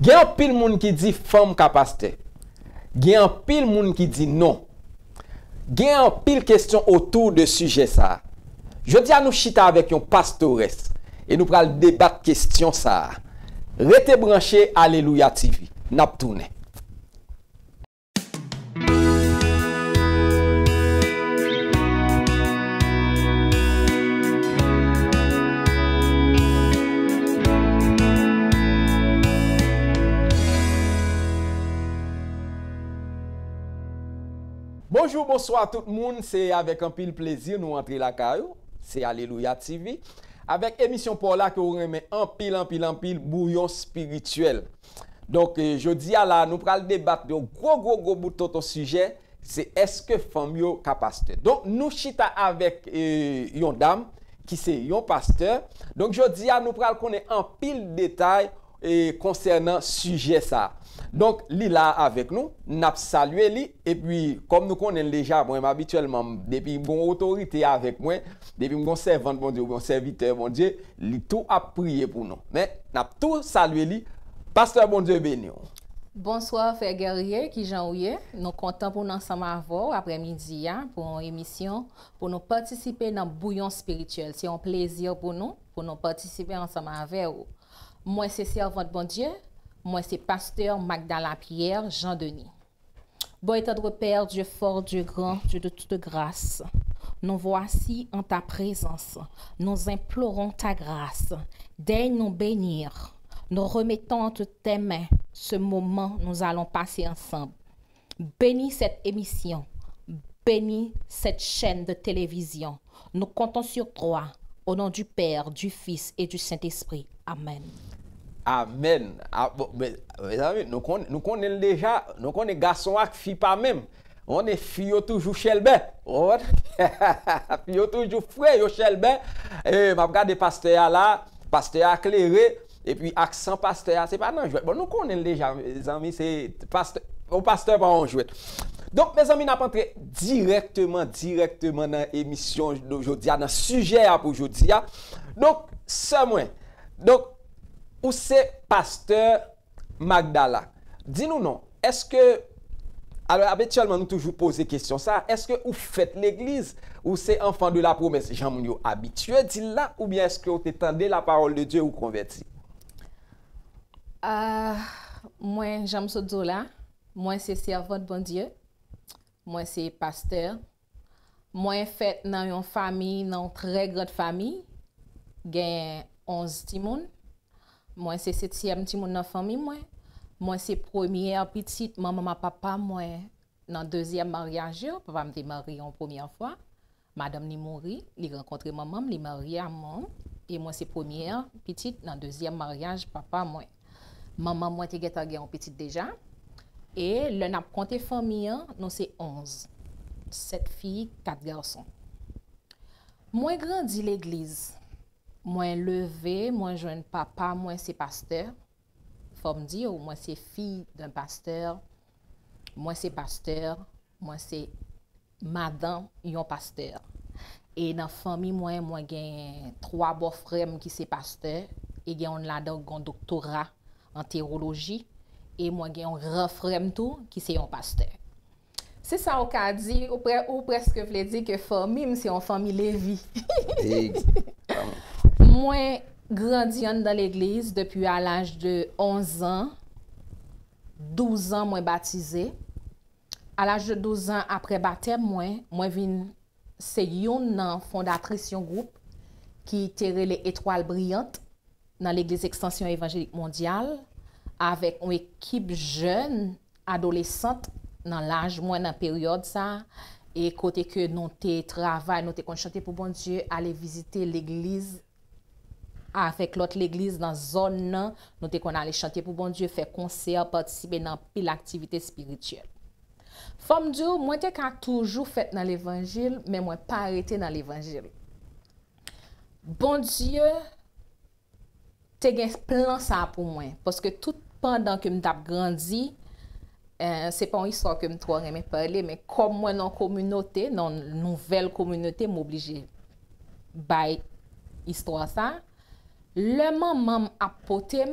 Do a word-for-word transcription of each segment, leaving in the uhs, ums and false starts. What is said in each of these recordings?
Gen anpil moun ki di fanm ka pastè. Gen anpil moun ki di non. Gen anpil kesyon otou de sijè sa a. Jodi a nou chita avèk yon pastores e nou pral debat kesyon sa a. Rete branche Alelouya T V. N ap tounen. Bonjou, bonswa tout moun. Se avèk anpil plezi nou antre lakay ou. Se Alelouya T V. Avèk emisyon pa w la ke w renmen anpil, anpil, anpil, Bouyon Espirityèl. Donk, eh, jodi a la, nou pral debat yon gwo, gwo, gwo bout tonton sijè, se èske fanm yo ka pastè. Donk, nou chita avèk, eh, yon dam ki se yon pastè. Donk, jodi a, nou pral konnen anpil detay, eh, konsènan sijè sa a. Donk, li la avèk nou, n ap salye li, epi, kòm nou konnen l deja, mwen, m abityèlman, m, depi m gon otorite avèk mwen, depi m gon sèvant Bondye oubyen yon sèvitè Bondye, li tou ap priye pou nou. Men, n ap tou salye li. Pastè, Bondye beni w. Bonswa, frè Guerrier, kijan ou ye? Nou kontan pou n ansanm avè w aprèmidi a pou yon emisyon, pou nou patisipe nan Bouyon Espirityèl. Se yon plezi pou nou, pou nou patisipe ansanm avè w. Mwen se sèvant Bondye, mwen se pastè Magdala Pierre Jean Denis. Bon et tendre Père, Dieu fort, Dieu grand, Dieu de toute grâce, nous voici en ta présence, nous implorons ta grâce, daigne nous bénir, nous remettons entre tes mains ce moment nous allons passer ensemble. Bénis cette émission, bénis cette chaîne de télévision. Nous comptons sur toi, au nom du Père, du Fils et du Saint-Esprit. Amen. Amèn. A, bon, men, mezanmi, nou konn-, nou konnen l deja, nou konnen gason ak fi pa menm. Ou konnen fi yo toujou chèlbè. Ou konprann? Fi yo toujou fre, yo chèlbè. E, m ap gade pastè a la, pastè a klere, epi aksan pastè a, se pa nan jwèt. Bon, nou konnen l deja, mezanmi, se pastè, yon pastè pa yon jwèt. Donk, mezanmi, n ap antre dirèkteman, dirèkteman nan emisyon jodi a, nan sijè a pou jodi a. Donk, sè mwen, donk, ou se pastè Magdala. Di nou non, èske, alò, abityèlman, nou toujou poze kesyon sa, èske ou fèt legliz, ou se enfant de la promesse, jan moun yo abitye di l la, oubyen èske ou te tande la parole de Dieu ou konvèti? Ah, mwen, jan m sot di w la, mwen se sèvant Bondye, mwen se pastè. Mwen fèt nan yon fanmi, nan yon trè grand fanmi, gen onz timoun. Mwen se setyèm timoun nan fanmi mwen. Mwen se premyè pitit manman m ak papa mwen nan dezyèm maryaj yo. Papa m te marye yon premyè fwa. Madanm li mouri, li rankontre manman m, li marye a manman m, e mwen se premyè pitit nan dezyèm maryaj papa mwen. Manman mwen te gentan gen yon pitit deja, e lè n ap konte fanmi an, nou se onz, sèt fi, kat gason. Mwen grandi legliz. Mwen leve, mwen jwenn papa mwen se pastè. Fò m di w, mwen se fille d'un pasteur. Mwen se pastè, mwen se madan yon pastè. E nan fanmi mwen, mwen gen twa bòfrè m ki se pastè, e gen youn ladan l gen yon doktora an tewoloji, e mwen gen yon gran frè m tou ki se yon pastè. Se sa w ka di, ou prè-, ou prèske vle di ke fanmi m se yon fanmi Levi. Egzakteman. Mwen grandi anndan legliz depi a laj de onz an, douz an mwen batize. A laj de douz an, apre batèm mwen, mwen vin se youn nan fondatris yon gwoup ki te rele Etwal Briyant nan Legliz Ekstansyon Evanjelik Mondyal, avèk yon ekip jèn adolesant nan laj mwen nan peryòd sa, e kote ke nou te travay, nou te konn chante pou Bondye, ale vizite legliz avèk lòt legliz nan zòn nan, nou te konn ale chante pou Bondye, fè konsè, patisipe nan anpil aktivite espirityèl. Fò m di w, mwen te ka toujou fèt nan levanjil, men mwen pa rete nan levanjil. Bondye te gen plan sa pou mwen, paske tout pandan ke m t ap grandi, eh, se pa yon istwa ke m twò renmen pale, men kòm mwen nan yon kominote, nan yon nouvèl kominote, m oblije bay istwa sa. Lè manman m ap pote m,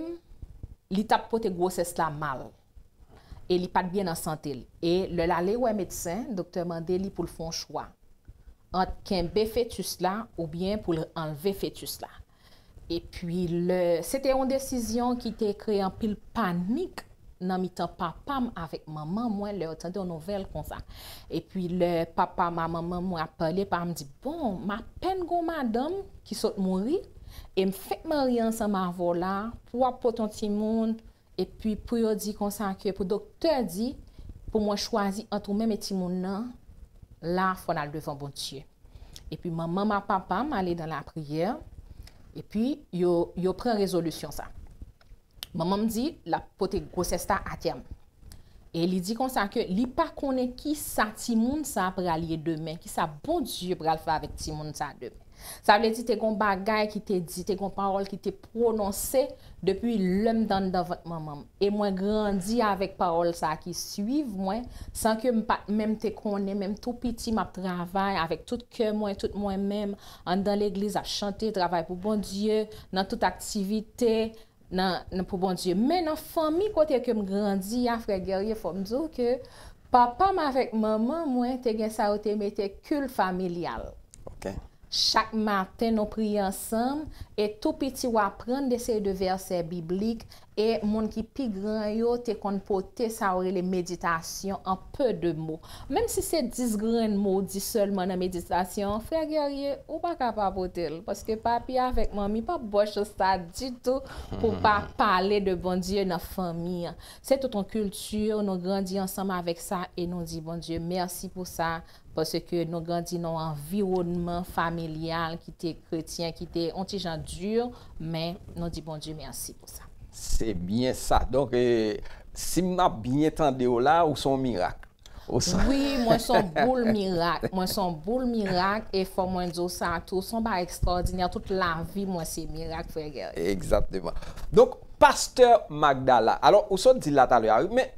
li t ap pote gwosès la mal. E li pa t byen nan sante l. E lè l ale wè medsen, doktè mande li pou l fè yon chwa ant kenbe fetis la oubyen pou l anlve fetis la. Epi lè, se te yon desizyon ki te kreye anpil panik nan mitan papa m avèk manman mwen lè yo tande yon nouvèl konsa. Epi lè papa m a manman mwen ap pale, papa m di, "Bon, m apèn gon madanm ki sot mouri, e m fenk marye ansanm avè w la, pou w ap pote yon timoun, epi pou yo di konsa ke, pou doktè di, pou mwen chwazi ant ou menm e timoun nan, la, fò n al devan Bondye." Epi manman m ak papa m ale dan lapriyè, epi yo, yo pran rezolisyon sa. Manman m di l ap pote gwosès la atèm. E li di konsa ke li pa konnen kisa timoun sa pral ye demen, kisa Bondye pral fè avèk timoun sa demen. Sa vle di te gon bagay ki te di, te gon pawòl ki te pwononse depi lè m t anndan vant manman m. E mwen grandi avèk pawòl sa ki swiv mwen, san ke m pa t menm te konnen, menm tou piti m ap travay avèk tout kè mwen, tout mwen menm, anndan legliz, ap chante, travay pou Bondye, nan tout aktivite, nan, nan pou Bondye. Men nan fanmi kote ke m grandi a, frè Guerrier, fò m di w ke papa m avèk manman mwen te gen sa yo te mete kil familyal. Ok. Chak maten, nou priye ansanm, e tou piti w aprann de seri de vèsè biblik, e moun ki pi gran yo te konn pote sa yo rele meditasyon an pe de mo. Menm si se dis grenn mo w di sèlman nan meditasyon an, frè Guerrier, ou pa ka pa pote l, paske papi avèk manmi p ap ba w chans sa ditou pou pa pale de Bondye nan fanmi an. Se tout yon kilti, nou grandi ansanm avèk sa e nou di Bondye mèsi pou sa, paske nou grandi nan yon anviwònman familyal ki te kretyen, ki te yon ti jan di, men nou di Bondye mèsi pou sa. Se byen sa. Donk, eh, si m ap byen tande w la, ou se yon mirak. Ou se Wi, mwen se yon boul mirak. Mwen se yon boul mirak e fò mwen di w sa tou, se yon bagay ekstwòdinè. Tout lavi mwen se mirak, frè Guerrier. Egzakteman. Donk, Pastè Magdala. Alò, ou sot di l la talè a, wi, men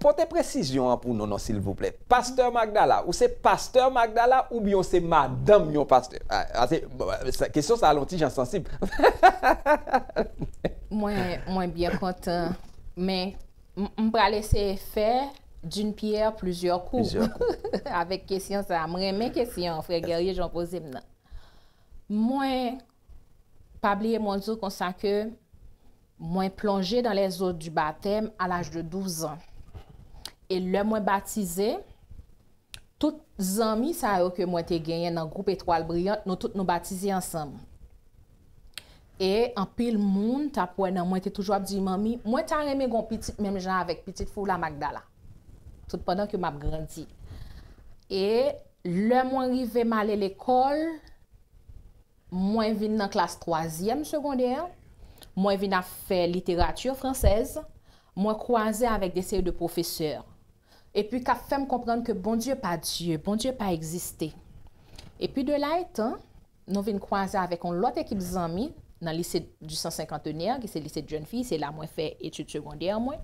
pote presizyon an pou nou, non, silvouplè. Pastè Magdala, ou se Pastè Magdala oubyen ou se madanm yon pastè? Ah, ah, se, bon, sa, kesyon sa a yon ti jan sansib. Mwen, mwen byen kontan, men m, m pral eseye fè d'une pierre plusieurs coups. Plusieurs coups. Avèk kesyon sa a. Mwen renmen kesyon an, frè Guerrier, jan w poze m nan. Mwen, pa bliye mwen di w konsa ke mwen plonje dans les eaux du baptême à l'âge de douze ans. E lè mwen batize, tout zanmi sa yo ke mwen te genyen nan gwoup Etwal Briyant, nou tout nou batize ansanm. E anpil moun t ap wè nan mwen, te toujou ap di, "Manmi, mwen ta renmen gon pitit menm jan avèk pitit fi w la, Magdala." Tout pandan ke m ap grandi. E lè mwen rive m ale lekòl, mwen vin nan klas twazyèm segondè, mwen vin ap fè literati fransèz, mwen kwaze avèk de seri de pwofesè. Epi k ap fè m konprann ke Bondye pa Dye, Bondye pa egziste. Epi de la etan, nou vin kwaze avèk yon lòt ekip zanmi nan lise du Cent Cinquantenaire, ki se lise de jèn fi, se la mwen fè etid segondè mwen.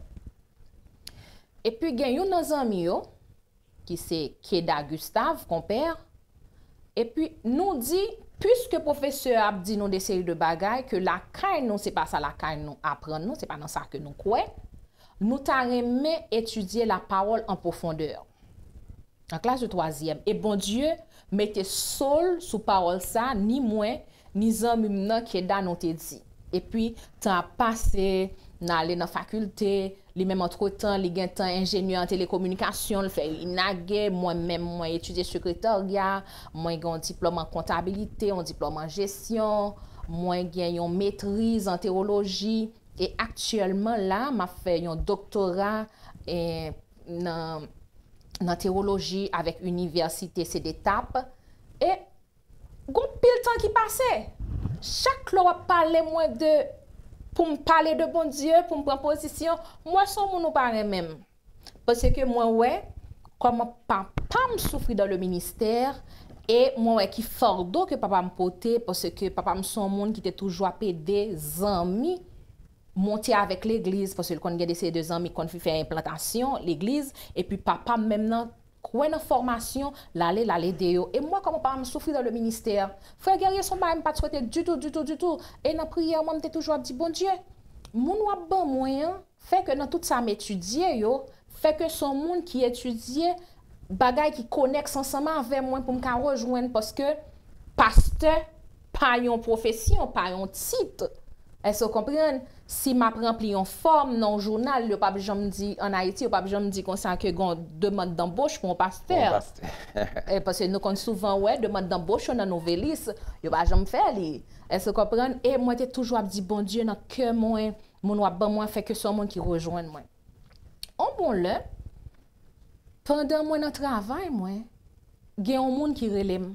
Epi gen youn nan zanmi yo, ki se Keda Gustave, konpè, epi nou di, piske pwofesè a ap di nou de seri de bagay, ke lakay nou, se pa sa lakay nou aprann nou, se pa nan sa ke nou kwè, nou ta renmen etidye lapawòl an pwofondè. An klas de twazyèm. E Bondye mete so l sou pawòl sa, ni mwen, ni zanmi m nan Keda nou te di. Epi, tan ap pase, n ale nan fakilte, li menm antretan, li gentan enjenyè an telekominikasyon, l fè inage, mwen menm, mwen etidye sekretarya, mwen gen yon diplòm an kontabilite, yon diplòm an jesyon, mwen gen yon metriz an tewoloji, e aktyèlman la, m ap fè yon doktora, e, nan, nan tewoloji avèk inivèsite CDTAP. E gon pil tan ki pase. Chak lè w ap pale mwen de, pou m pale de Bondye, pou m pran pozisyon, mwen se yon moun ou pa renmen m. Paske mwen wè kòman papa m soufri dans le ministère, e mwen wè ki fado ke papa m pote, paske papa m se yon moun ki te toujou ap ede zanmi monte avèk legliz, paske l konn gen de seri de zanmi k konn fè enplantasyon legliz, epi papa m menm nan kwè nan fòmasyon, l ale, l al ede yo. E m wè kòman papa m soufri dans le ministère. Frè Guerrier, se yon bagay m pa t swete ditou, ditou, ditou. E nan priyè mwen, m te toujou ap di, Bondye, moun w ap ban mwen an, fè ke nan tout sa m etidye yo, fè ke se yon moun ki etidye bagay ki konèks ansanm avè mwen pou m ka rejwenn, paske pastè pa yon pwofesyon, pa yon tit. Èske w konprann? Si m ap ranpli yon fòm nan yon jounal, yo p ap janm di, ann Ayiti, yo p ap janm di konsa ke gen yon demann danboch pou yon pastè. Pou yon pastè. E paske nou konn souvan wè demann danboch yo nan Nouvèlis, yo pa janm fè li. Èske w konprann? E mwen te toujou ap di Bondye nan kè mwen, moun w ap ban mwen, fè ke se yon moun ki rejwenn mwen. On bon lè, pandan mwen nan travay mwen, gen yon moun ki rele m.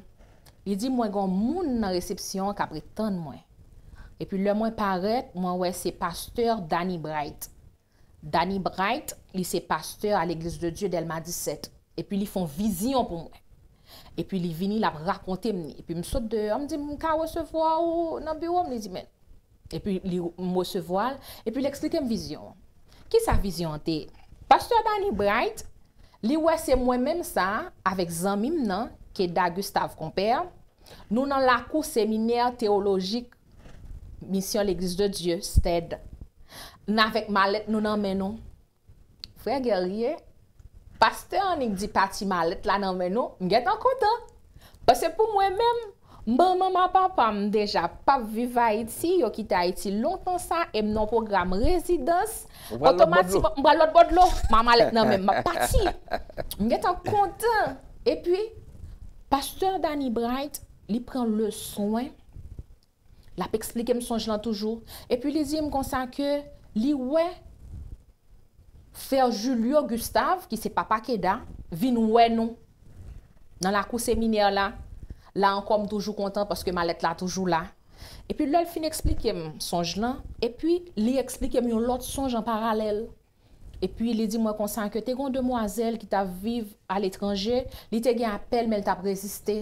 Li di mwen gen yon moun nan resepsyon an k ap ret tann mwen. Epi lè mwen parèt, mwen wè se pastè Danny Bright. Danny Bright, li se pastè a Legliz de Dye Dèlma disèt. Epi li fè yon vizyon pou mwen. Epi li vini, l ap rakonte m li. Epi m sot deyò, m di, "M ka resevwa ou nan biwo m?" Li di, "Men." Epi li, m resevwa l, epi l eksplike m vizyon an. Kisa vizyon an te ye? Pastè Danny Bright, li wè se mwen menm sa, avèk zanmi m nan, Keda Gustave Compère, nou nan lakou seminè teyolojik Misyon Legliz de Dye, stèd. N avèk malèt nou nan men nou. Frè Guerrier, pastè annik di pati malèt la nan men nou, m gentan kontan. Paske pou mwen menm, manman m ak papa m deja p ap viv Ayiti, yo kite Ayiti lontan sa, e m nan pwogram rezidans. Ou pral lòt bò dlo. Otomatikman, m pral lòt bò dlo, m ak malèt nan men m, m ap pati. M gentan kontan. Epi, pastè Danny Bright, li pran le swen, l ap eksplike m sonj lan toujou. Epi li di m konsa ke li wè frè Julio Gustave, ki se papa Keda, vin wè nou nan lakou seminè la. La ankò, m toujou kontan paske malèt la toujou la. Epi lè l fin eksplike m sonj lan, epi li eksplike m yon lòt sonj an paralèl. Epi li di mwen konsa ke te gen yon demwazèl ki t ap viv aletranje, li te gen apèl, men l t ap reziste.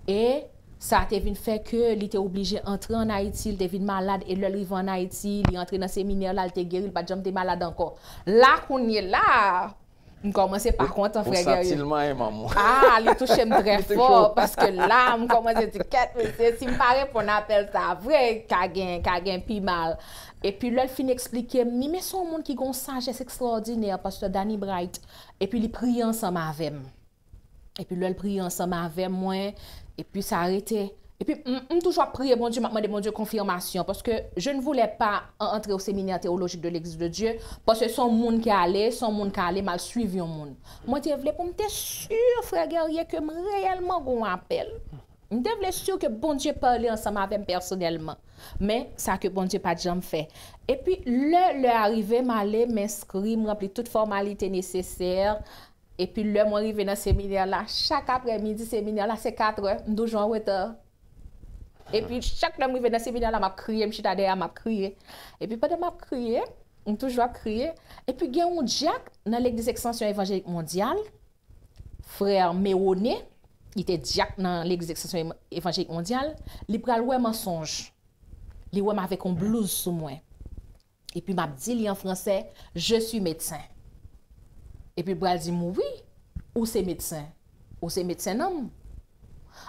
E sa te vin fè ke li te oblije antre ann Ayiti, li te vin malad, e lè l rive ann Ayiti, li antre nan seminè la, li te geri, li pa t janm te malad ankò. La, kounye la, m kòmanse pa kontan, frè Guerrier. Ou santi l manyen manm ou. Ah, li touche m trè fò, paske la, m kòmanse di, "Kèt, mesye, si m pa reponn apèl sa vre, ka gen, ka gen pi mal." Epi lè l fin eksplike m ni, men se yon moun ki gen yon sajès ekstraòdinè, pastè Danny Bright. Epi li priye ansanm avè m. Epi lè l priye ansanm avè mwen, epi sa rete. Epi m, m toujou ap priye Bondye, m ap mande Bondye konfimasyon, paske je ne voulais pas entrer au séminaire théologique de l'Église de Dieu, paske se yon moun ki ale, se yon moun ki ale, m al swiv yon moun. Mwen te vle pou m te si, frè Guerrier, ke m reyèlman gen yon apèl. M te vle si ke Bondye pale ansanm avè m pèsonèlman. Men, sa ke Bondye pa t janm fè. Epi, lè, lè a rive, m ale, m enskri, m ranpli tout fòmalite nesesè. Epi, lè mwen rive nan seminè la, chak aprèmidi seminè la, se katrè, m toujou an reta. Epi, chak lè m rive nan seminè la, m ap kriye, m chita dèyè, m ap kriye. Epi, pandan m ap kriye, m toujou ap kriye. Epi, gen yon dyak nan Legliz Ekstansyon Evanjelik Mondyal, frè Mewone, li te dyak nan Legliz Ekstansyon Evanjelik Mondyal, li pral wè m an sonj. Li wè m avèk yon blouz sou mwen. Epi m ap di li an fransè, "Je suis médecin." Epi l pral di m, "Wi, ou se medsen. Ou se medsen nanm."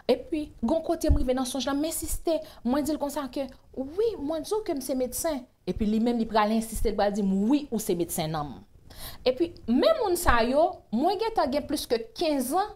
Epi, gon kote m rive nan sonj lan, m ensiste. Mwen di l konsa ke, "Wi, mwen di w ke m se medsen." Epi li menm, li pral ensiste, li pral di m, "Wi, ou se medsen nanm." Epi, men moun sa yo, mwen gentan gen plis ke kenz an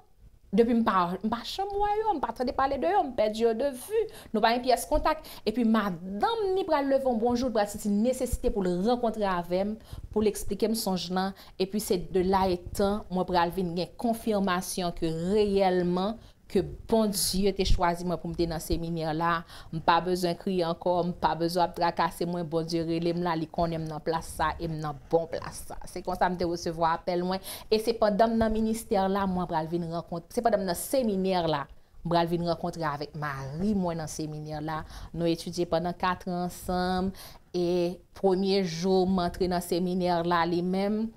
depi m pa, m pa janm wè yo, m pa tande pale de yo, m pèdi yo de vi. Nou pa gen pyès kontak. Epi madanm ni pral leve yon bon jou, li pral santi nesesite pou l rankontre avè m, pou l eksplike m sonj lan. Epi se de la etan, mwen pral vin gen konfimasyon ke reyèlman, ke Bondye te chwazi mwen pou m te nan seminè la. M pa bezwen kriye ankò, m pa bezwen ap trakase mwen. Bondye rele m la, li konnen m nan plas sa e m nan bon plas sa. Se konsa m te resevwa apèl mwen. E se pandan m nan ministè la, mwen pral vin rankont-, se pandan m nan seminè la, m pral vin rankontre avèk mari mwen nan seminè la. Nou etidye pandan kat an ansanm. E premye jou m antre nan seminè la, li menm,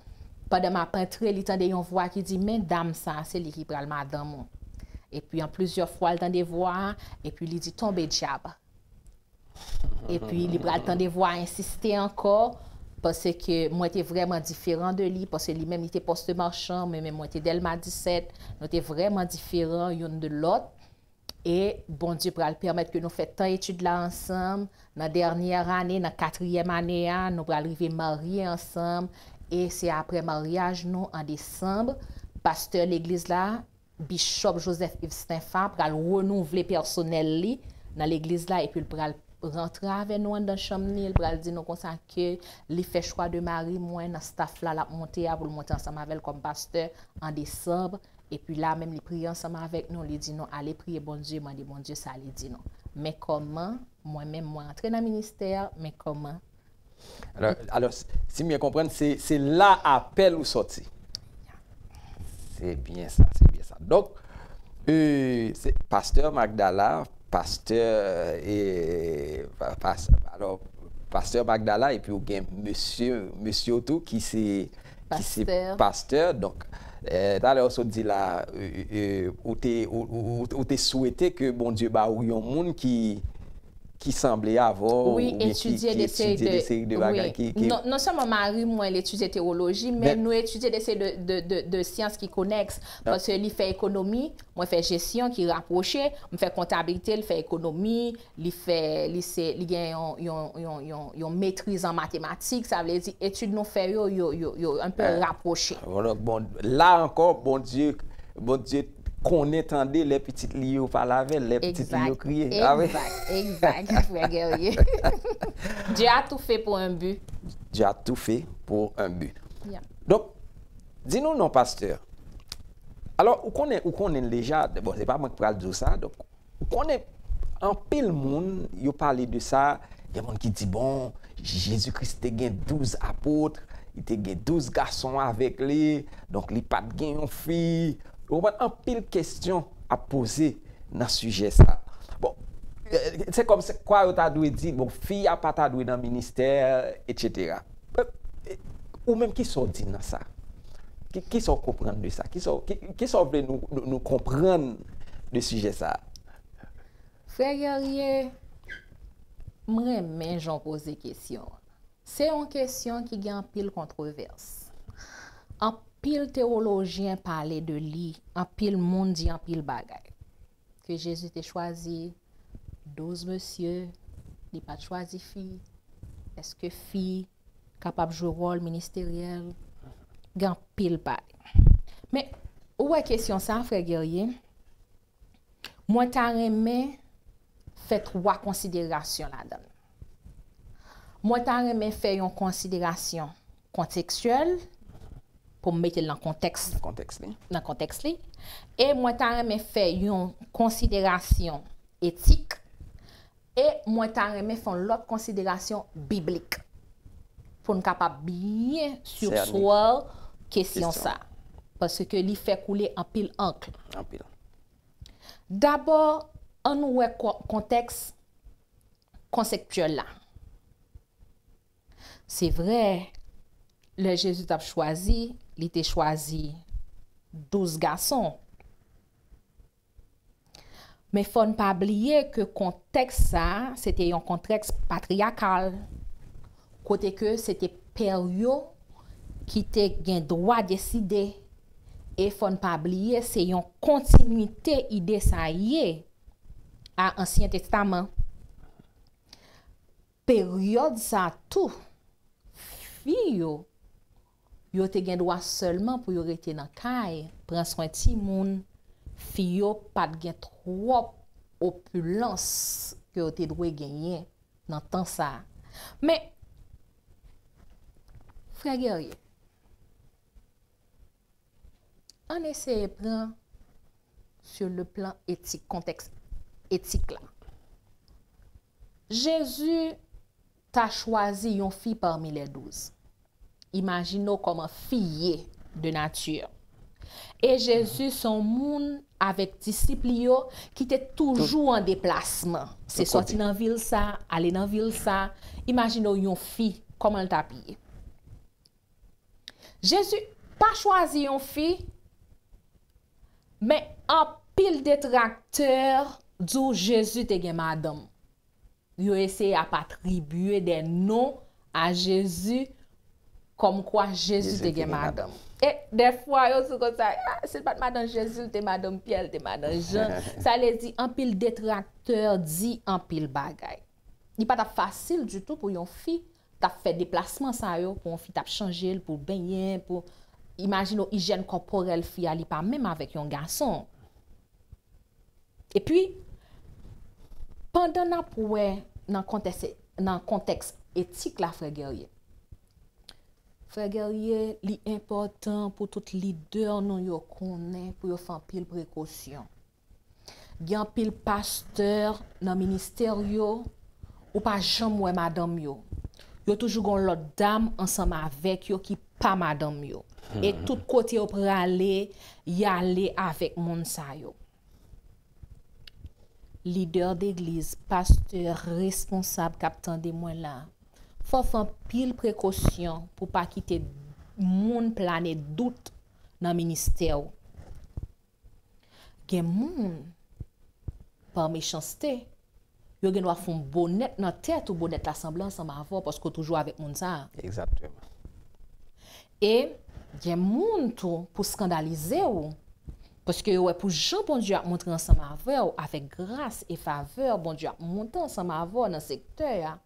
pandan m ap antre, li tande yon vwa ki di, "Men dam sa, se li ki pral madanm ou." Epi an plizyè fwa, l tande vwa a, epi li di, "Tonbe dyab." Epi li pral tande vwa a ensiste ankò, paske mwen te vrèman diferan de li, paske li menm, li te pòs de machan, men, men mwen te Dèlma disèt, nou te vrèman diferan youn de lòt. E Bondye pral pèmèt ke nou fè tan etid la ansanm. Nan dènyè ane, nan katriyèm ane a, nou pral rive marye ansanm. E se apre maryaj nou an desanm, pastè legliz la, Bishop Joseph Yves Stenfa, pral renouvle pèsonèl li nan legliz la, epi l pral rantre avè nou anndan chanm li, l pral di nou konsa ke li fè chwa de mari mwen nan staff la l ap monte a pou l monte ansanm avè l kòm pastè an desanm. Epi la menm li priye ansanm avèk nou, li di nou ale priye Bondye, mande Bondye sa li di nou. Men kòman, mwen menm mwen antre nan ministè a, men kòman. Alò, alò, si m byen konprann, se, se la apèl ou sòti. Se byen sa, se byen sa. Donk, euh, se pastè Magdala, pastè, e, pa- pas- alò, pastè Magdala, epi ou gen mesye, mesye w tou ki se, ki se Pastè. Pastè. Donk, euh, talè ou sot di la, euh, euh, ou te, ou, ou, ou- ou te swete ke Bondye ba ou yon moun ki, ki sanble avè w, Wi, oubyen ki, etidye ki de seri etidye de, de seri de bagay wi. ki, ki Non, non sèlman mari mwen, l etidye tewoloji, men Men- nou etidye de seri de, de, de, de syans ki konèks. Paske li fè ekonomi, mwen fè jesyon ki rapwoche, mwen fè kontabilite, li fè ekonomi, li fè, li se, li gen yon, yon, yon, yon, yon metriz an matematik, sa vle di etid nou fè yo, yo, yo, yo un peu rapwoche. Bon, donk, bon, la ankò, Bondye, Bondye konnen tande lè pitit li yo pale avè l, lè pitit li yo kriye. Ah wi. Exact, exact, frè Guerrier. Dieu a tout fait pour un but. Dieu a tout fait pour un but. Yeah. Donk, di nou non, pastè. Alò, ou konnen, ou konnen l deja, bon, se pa mwen ki pral di w sa, donk, ou konnen anpil moun, yo pale de sa, gen moun ki di, bon, Jezi Kris te gen douz apot, li te gen douz gason avèk li, donk li pa t gen yon fi. Ou konprann, anpil kesyon ap poze nan sijè sa. Bon, eh, se kòm se kwa yo ta dwe di, bon, fi a pa ta dwe nan ministè, etsetera. Eh, eh, ou menm, kisa w di nan sa? Ki, kisa w konprann de sa? Kisa w, ki, kisa w vle nou, nou, nou konprann de sijè sa? Frè Guerrier, m renmen jan w poze kesyon an. Se yon kesyon ki gen anpil kontwovès. Anpil tewolojyen pale de li, anpil moun di anpil bagay. Ke Jezi te chwazi douz mesye, li pa t chwazi fi. Èske fi kapab jwe wòl ministeryèl? Gen anpil pale. Men, ou wè kesyon sa, frè Guerrier, mwen ta renmen fè twa konsiderasyon ladan l. Mwen ta renmen fè yon konsiderasyon kontekstyèl, pou m mete l nan kontèks, Kontèks li. nan kontèks li. E mwen ta renmen fè yon konsiderasyon etik. E mwen ta renmen fè yon lòt konsiderasyon biblik. Pou n kapab byen Sèni. Sèni kesyon Kesyon. Sa. Paske li fè koule anpil ankl. Anpil. Dabò, ann nou wè ko- kontèks konseptyèl la. Se vre, lè Jezi t ap chwazi, li te chwazi douz gason. Men fò n pa bliye ke kontèks sa a, se te yon kontèks patriyakal, kote ke se te pè yo ki te gen dwa deside, e fò n pa bliye, se yon kontinwite ide sa ye a Ansyen Testaman. Peryòd sa tou, fi yo, yo te gen dwa sèlman pou yo rete nan kay, pran swen timoun. Fi yo pa t gen twòp opilans ke yo te dwe genyen nan tan sa a. Men, frè Guerrier, ann eseye pran sur le plan éthique, kontèks etik la. Jezi ta chwazi yon fi pami lè douz. Imajine w kòman fi ye de nati. E Jezi se yon moun avèk disip li yo ki te toujou an deplasman. Se Tout sòti kote. Nan vil sa, ale nan vil sa. Imajine w yon fi, kòman l t ap ye. Jezi pa chwazi yon fi, men anpil detraktè di w Jezi te gen madanm. Yo eseye ap atribye de non a Jezi Kòmkwa Jezi te gen madanm. E dèfwa, yo sou konsa, ah, si l pa t madanm Jezi, l te madanm Pyè, l te madanm Jan. Sa vle di, anpil detraktè di anpil bagay. Li pa t ap fasil ditou pou yon fi t ap fè deplasman sa yo, pou yon fi t ap chanje l, pou benyen, pou, imajine w, ijyèn kòporèl fi a, li pa menm avèk yon gason. Epi, pandan n ap wè nan kontèks, nan kontèks etik la, frè Guerrier, frè Guerrier, li enpòtan pou tout lidè nou yo konnen pou yo fè anpil prekosyon. Gen anpil pastè nan ministè yo, ou pa janm wè madanm yo. Yo toujou gon lòt dam ansanm avèk yo ki pa madanm yo. E tout kote yo prale, y ale avèk moun sa yo. Lidè degliz, pastè, responsab k ap tande mwen la, fò w fè anpil prekosyon pou pa kite moun plane dout nan ministè w. Gen moun, pa mechanste, yo gen dwa fè yon bonèt nan tèt ou, bonèt la sanble ansanm avè w, paske w toujou avèk moun sa a. Egzakteman. E gen moun tou, pou skandalize w, paske yo wè pou jan Bondye ap montre ansanm avè w, avèk gras e favè, Bondye ap monte ansanm avè w nan sektè a,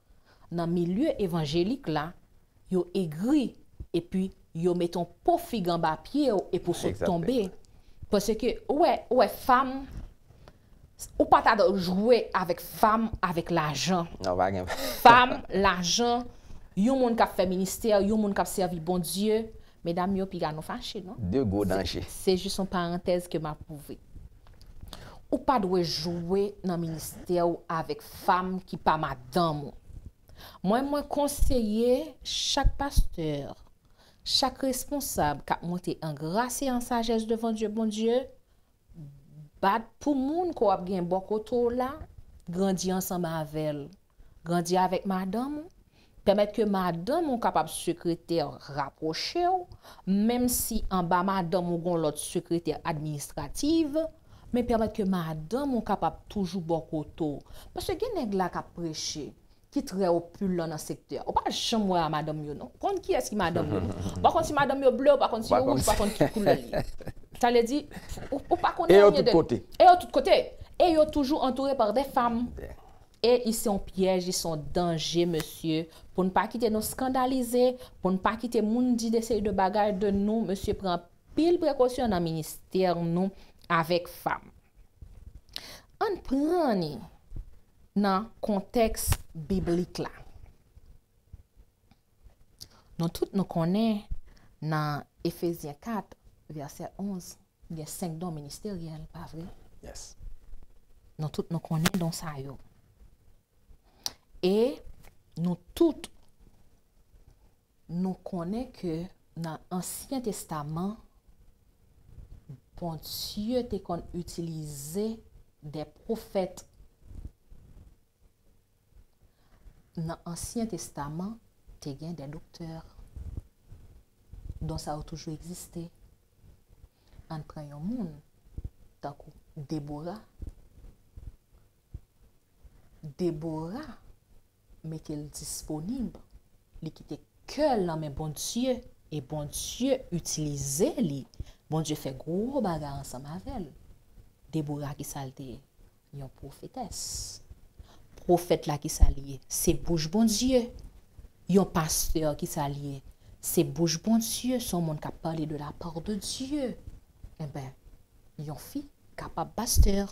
nan milye evanjelik la, yo egri, epi yo mete yon po fig anba pye w e pou sot tonbe. Egzakteman. Paske, ou wè, ou wè, fanm, ou pa ta dwe jwe avèk fanm, avèk lajan. Non, pa gen. Fanm, lajan, yon moun k ap fè ministè, yon moun k ap sèvi Bondye, medam yo, piga nou fache, non? De gwo danje. Se, se jis yon parantèz ke m ap ouvri. Ou pa dwe jwe nan ministè w avèk fanm ki pa madanm ou. Mwen, mwen konseye chak pastè, chak responsab k ap monte an gras e an sajès devan Dye Bondye, bat pou moun ke w ap gen bò kote w la, grandi ansanm avè l, grandi avèk madanm ou, pèmèt ke madanm ou kapab sekretè rapwoche w, menm si anba madanm ou gon lòt sekretè administratif, men pèmèt ke madanm ou kapab toujou bò kote w. Paske gen nèg la k ap preche, ki trè opilan nan sektè a. Ou pa janm wè a madanm yo, non. Ou konn kiyès ki madanm yo, non. Ou pa konn si madanm yo ble, ou pa konn si yo wouj, ou pa konn ki koulè l ye. Sa vle di, ou, ou pa konn anyen de. E yo tout kote. E yo tout kote. E yo toujou antoure pa de fanm. E i se yon pyèj, i se yon danje, mesye. Pou n pa kite nou skandalize, pou n pa kite moun di de seri de bagay de nou, mesye, pran anpil prekosyon nan ministè nou avèk fanm. Ann pran ni nan kontèks biblik la. Nou tout nou konnen nan Efezyen kat, vèsè onz, gen senk don ministeryèl, pa vre? Yes. Nou tout nou konnen don sa yo. E nou tout nou konnen ke nan Ansyen Testaman, Bondye te konn itilize de pwofèt. Nan Ansyen Testaman, te gen de doktè. Don sa yo toujou egziste. Ann pran yon moun, tankou Debora. Debora mete l disponib. Li kite kè l nan men Bondye, e Bondye itilize li. Bondye fè gwo bagay ansanm avè l. Debora, ki sa l te ye? Yon pwofetès. Pwofèt la, ki sa l ye? Se bouch Bondye. Yon pastè, ki sa l ye? Se bouch Bondye, se yon moun k ap pale de la part de Dieu. Enben, yon fi kapab pastè.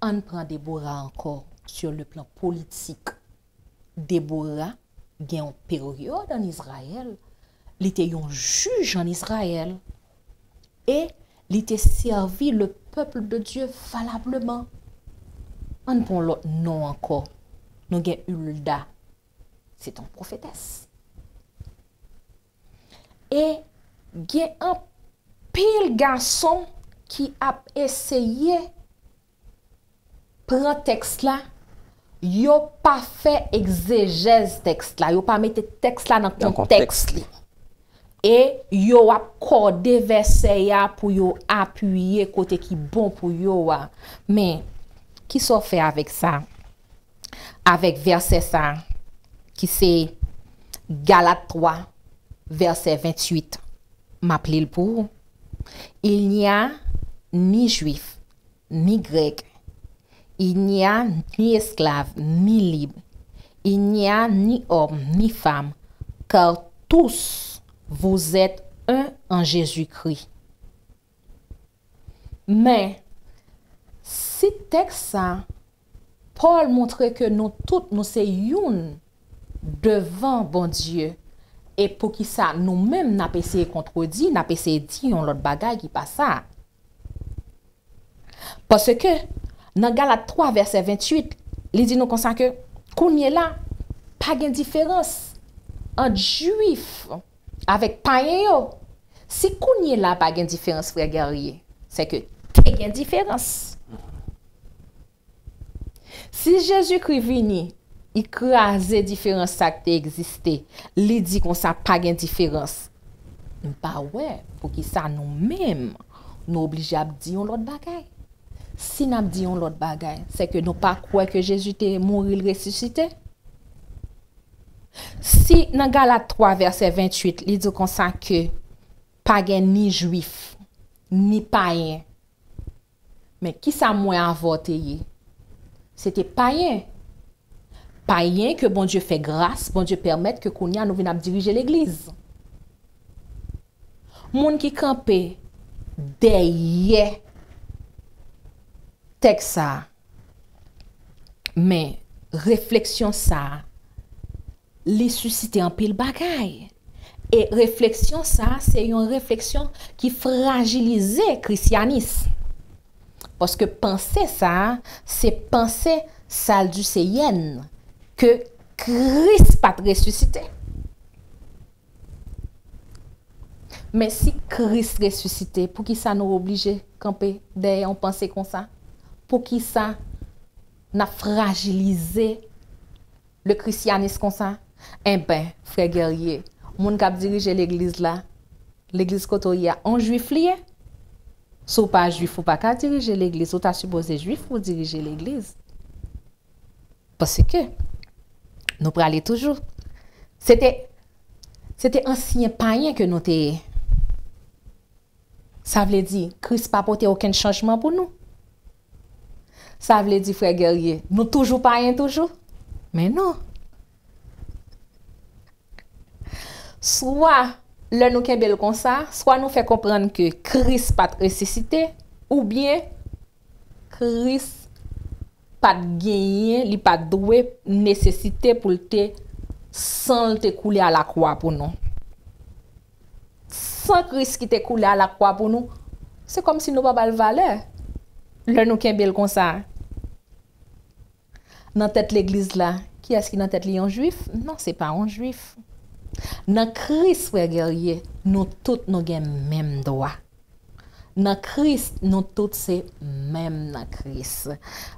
Ann pran Debora ankò, sur le plan politik. Debora gen yon peryòd ann Izrayèl, li te yon jij ann Izrayèl, e li te sèvi le peuple de Dieu valableman. Ann pran lòt non ankò. Nou gen Ilda, se te yon pwofetès. E gen anpil gason ki ap eseye pran tèks la, yo pa fè egzejèz tèks la, yo pa mete tèks la nan kontèks li. E yo ap kòde vèsè a pou yo apiye kote ki bon pou yo a. Men, kisa w fè avèk sa? Avèk vèsè sa, ki se Galat twa, vèsè venntuit. M ap li l pou ou. Il n'y a ni juif, ni grec. Il n'y a ni esclave, ni libre. Il n'y a ni homme, ni femme, car tous vous êtes un en Jésus-Christ. Men, si tèks sa, Pòl montre ke nou tout nou se youn devan Bondye, e poukisa nou menm n ap eseye kontredi, n ap eseye di yon lòt bagay ki pa sa? Paske nan Galat twa vèsè venntuit, li di nou konsa ke kounye la, pa gen diferans ant Jwif avèk payen yo. Si kounye la pa gen diferans, frè Guerrier, se ke te gen diferans. Si Jezikri vini, li kraze diferans sa k te egziste, li di konsa pa gen diferans. M pa wè poukisa nou menm, nou oblije ap di yon lòt bagay. Si n ap di yon lòt bagay, se ke nou pa kwè ke Jezi te mouri, l resisite. Si nan Galat twa vèsè venntuit, li di konsa ke pa gen ni Jwif, ni payen. Men kisa mwen avè w te ye? Se te payen. Payen ke Bondye fè gras, Bondye pèmèt ke kounye a nou vin ap dirije legliz. Moun ki kanpe dèyè tèks sa a, men refleksyon sa a, li sisite anpil bagay. E refleksyon sa a, se yon refleksyon ki frajilize krisyanis. Paske panse sa a, se panse saduseyen, ke Kris pa t resisite. Men si Kris resisite, poukisa nou oblije kanpe dèyè yon panse konsa? Poukisa n ap frajilize le christianisme konsa? Enben, frè Guerrier, moun k ap dirije legliz la, legliz kote w ye a, yon jwif li ye? Si w pa jwif, ou pa ka dirije legliz, ou ta sipoze jwif pou w dirije legliz. Paske, nou prale toujou. Se te, se te ansyen payen ke nou te ye. Sa vle di, Kris pa pote okenn chanjman pou nou. Sa vle di, frè Guerrier, nou toujou payen toujou? Men non. Swa, lè nou kenbe l konsa, swa nou fè konprann ke Kris pa t resisite, oubyen Kris pa t genyen, li pa t dwe nesesite pou l te, san l te koule alakwa pou nou. San Kris ki te koule alakwa pou nou, se kòmsi nou pa ba l valè lè nou kenbe l konsa. Nan tèt legliz la, kiyès ki nan tèt li, yon jwif? Non, se pa yon jwif. Nan Kris, frè Guerrier, nou tout nou gen menm dwa. Nan Kris, nou tout se menm nan Kris.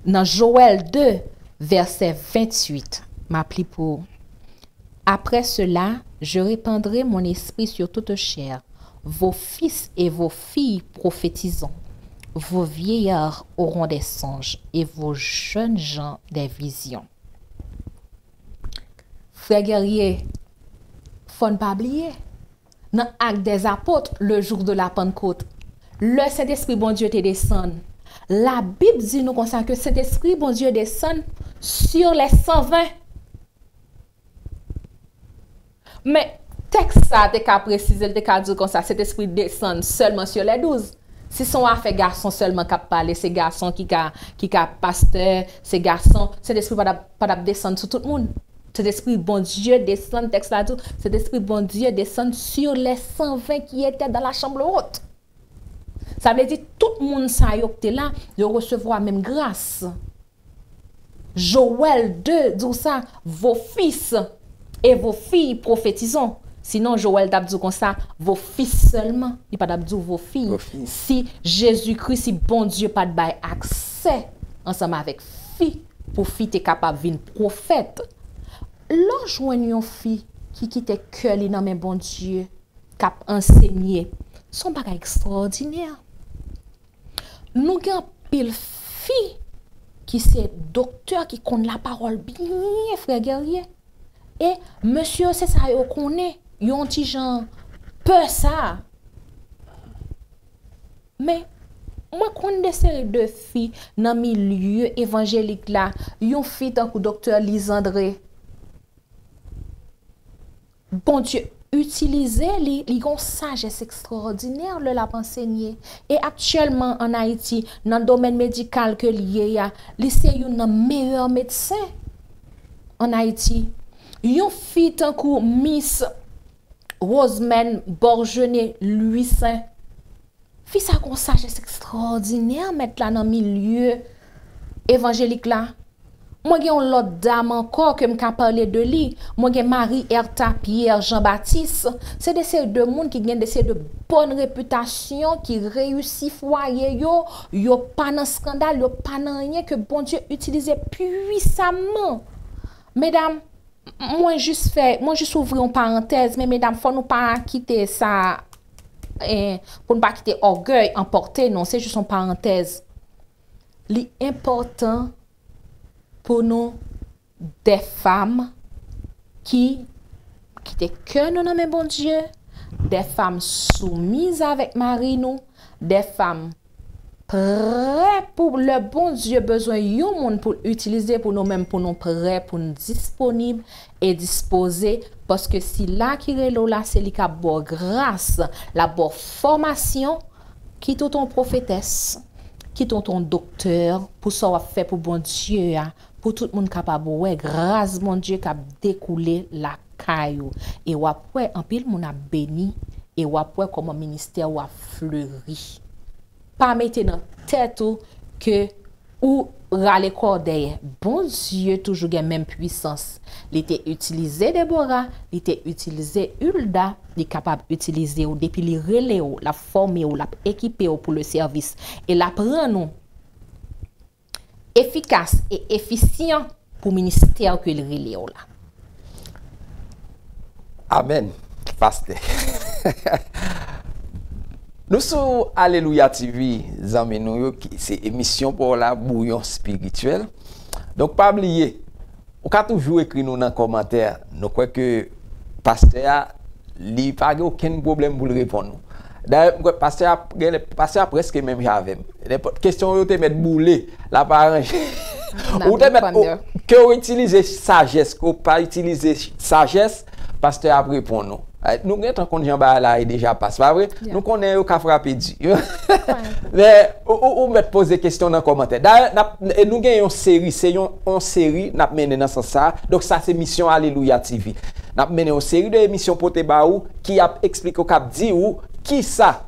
Nan Jowèl de, vèsè venntuit, m ap li pou ou. Après cela, je répandrai mon esprit sur toute chair. Vos fils et vos filles prophétiseront. Vos vieillards auront des songes et vos jeunes gens des visions. Frè Guerrier, fò n pa bliye, nan Actes des Apôtres, le jour de la Pentecôte, lè Sentespri Bondye te desann, Labib di nou konsa ke Sentespri Bondye desann sur les cent vingt. Men, tèks sa a te ka presize, l te ka di w konsa, Sentespri desann sèlman sur les douze. Si se yon afè gason sèlman k ap pale, se gason ki ka, ki ka pastè, se gason, Sentespri pa t ap, pa t ap desann sou tout moun. Sentespri Bondye desann, tèks la di w, Sentespri Bondye desann sur les cent vingt qui étaient dans la chambre haute. Sa vle di, tout moun sa yo k te la, yo resevwa menm gras. Jowèl de di w sa, vos fils et vos filles prophétiseront. Sinon, Jowèl t ap di w konsa, vos fils sèlman. Li pa t ap di w vos filles. Vos filles. Si Jezikri, si Bondye pa t bay aksè ansanm avèk fi, pou fi te kapab vin pwofèt, lè w jwenn yon fi ki kite kè li nan men Bondye, k ap ansenye, se yon bagay ekstwòdinè. Nou gen anpil fi ki se doktè, ki konn lapawòl byen, frè Guerrier. E mesye yo, se sa yo konnen. Yo yon ti jan pè sa. Men, mwen konn de seri de fi nan milye evanjelik la, yon fi tankou Doktè Lisandre. Bondye itilize li, li gen yon sajès ekstraòdinè lè l ap ansenye. E aktyèlman ann Ayiti, nan domèn medikal ke l ye a, li se youn nan meyè medsen ann Ayiti. Yon fi tankou Miss Rosemène Borgenet Louissaint, fi sa gon sajès ekstraòdinè, mèt la, nan milye evanjelik la. Mwen gen yon lòt dam ankò ke m ka pale de li. Mwen gen Marie Hertha Pierre Jean Baptiste. Se de seri de moun ki gen de seri de bòn repitasyon, ki reyisi fwaye yo, yo pa nan eskandal, yo pa nan anyen, ke Bondye itilize pwisamman. Medam, mwen jis fè, mwen jis ouvri yon parantèz, men medam, fò nou pa kite sa, eh, pou nou pa kite ògèy anpòte nou, se jis yon parantèz. Li enpòtan pou nou, de fanm ki kite kè nou nan men Bondye, de fanm soumiz avèk mari nou, de fanm prè pou lè Bondye bezwen yon moun pou l itilize, pou nou menm, pou nou prè, pou n disponib e dispoze, paske sila ki rele w la, se li k ap ba w gras, l ap ba w fòmasyon, kit ou t on pwofetès, kit ou t on doktè, pou sa w ap fè pou Bondye a, pou tout moun kapab wè gras Bondye k ap dekoule lakay ou. E w ap wè anpil moun ap beni, e w ap wè kòman ministè ou ap fleri. Pa mete nan tèt ou ke ou rale kò w dèyè. Bondye toujou gen menm pwisans. Li te itilize Debora, li te itilize Hilda, li kapab itilize w depi li rele w, l ap fòme w, l ap ekipe w pou le sèvis. E l ap rann ou efikas e efisyan pou ministè ke l rele w la. Amèn, pastè. Nou sou Alelouya T V, zanmi nou yo, ki se emisyon pa w la, Bouyon Espirityèl. Donk, pa bliye, ou ka toujou ekri nou nan kòmantè. Nou kwè ke pastè a, li pa gen okenn pwoblèm pou l reponn ou. Dayè, m kwè pastè a, genlè, pastè a prèske menm jan avè m. Nenpòt kesyon yo te mèt boule, l ap aranje. Ou te mèt, ke w itilize sajès, ke w pa itilize sajès, pastè a ap reponn ou. Nou gentan konn jan bagay la ye deja, pas, pa vre? Nou konnen yo ka frape di. Men, ou, ou, ou mèt poze kesyon nan kòmantè. Dayè, n ap, e nou gen yon seri, se yon, yon seri n ap mennen nan sans sa a. Donk, sa se misyon Alelouya T V. N ap mennen yon seri de emisyon pote ba ou ki ap eksplike w, k ap di ou kisa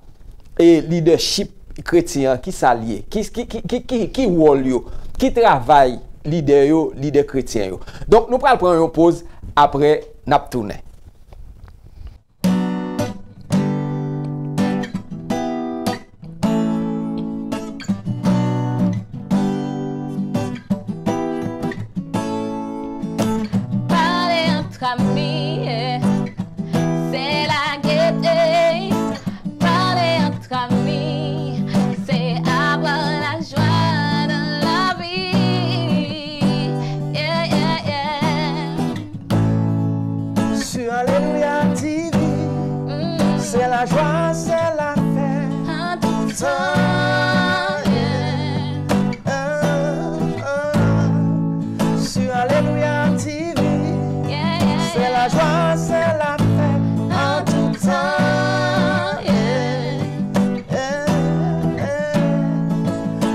e lidèchip kretyen an, kisa l ye? Ki, ki, ki, ki, ki, ki wòl yo? Ki travay lidè yo, lidè kretyen yo? Donk, nou pral pran yon poz, apre, n ap tounen. Pale antre ami, se lagete. Pale antre ami, se avoir la joie dans la vie. Yeah, yeah, yeah. Sur Alléluia T V, c'est la joie, c'est la fête. En tout temps, yeah. Sur Alléluia T V, c'est la joie, c'est la fête en tout temps.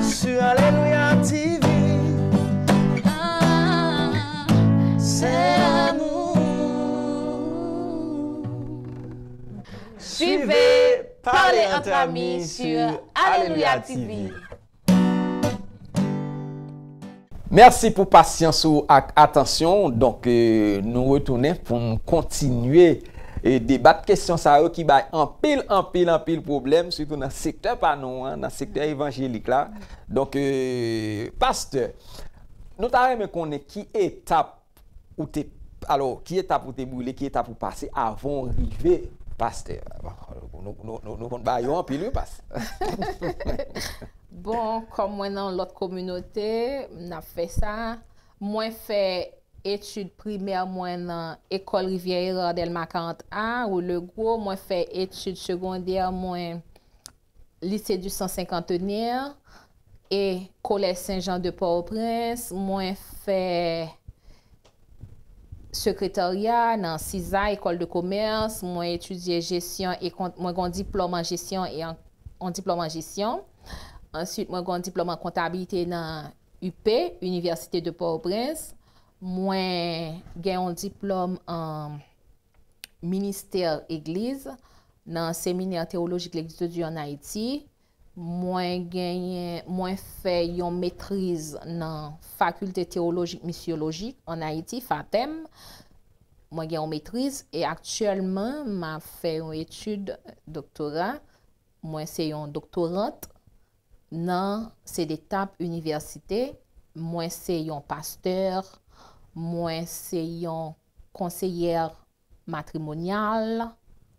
Sur Alléluia T V, c'est l'amour. Suivez Parler entre amis sur Alléluia T V. Mèsi pou pasyans ou ak atansyon w. Donk, nou retounen pou n kontinye debat kesyon sa yo ki bay anpil, anpil, anpil pwoblèm, sitou nan sektè pa nou an, nan sektè evanjelik la. Donk, pastè, nou ta renmen konnen ki etap ou te, alò, ki etap ou te boule, ki etap ou pase avan w rive pastè? Nou konn ba yo anpil, wi, pastè. Bon, kòm mwen nan lòt kominote, m ap fè sa. Mwen fè etid primè mwen nan École Rivière Hérard Delma quarante A, rue Legros. Mwen fè etid segondè mwen Lycée du Cent Cinquantenaire e Collège Saint-Jean de Port-au-Prince. Mwen fè sekretarya nan CISA, École de Commerce. Mwen etidye jesyon e kont-, mwen gen yon diplòm an jesyon e an, yon diplòm an jesyon. Answit, mwen gen yon diplòm an kontabilite nan U P, Université de Port-au-Prince. Mwen gen yon diplòm an ministè egliz nan Seminè Teyolojik Legliz de Dye ann Ayiti. Mwen genyen, mwen fè yon metriz nan Fakilte Teyolojik Misyolojik ann Ayiti, FATEM. Mwen gen yon metriz e aktyèlman m ap fè yon etid doktora. Mwen se yon doktorant nan CEDETAP Inivèsite. Mwen se yon pastè. Mwen se yon konseyè matrimonyal.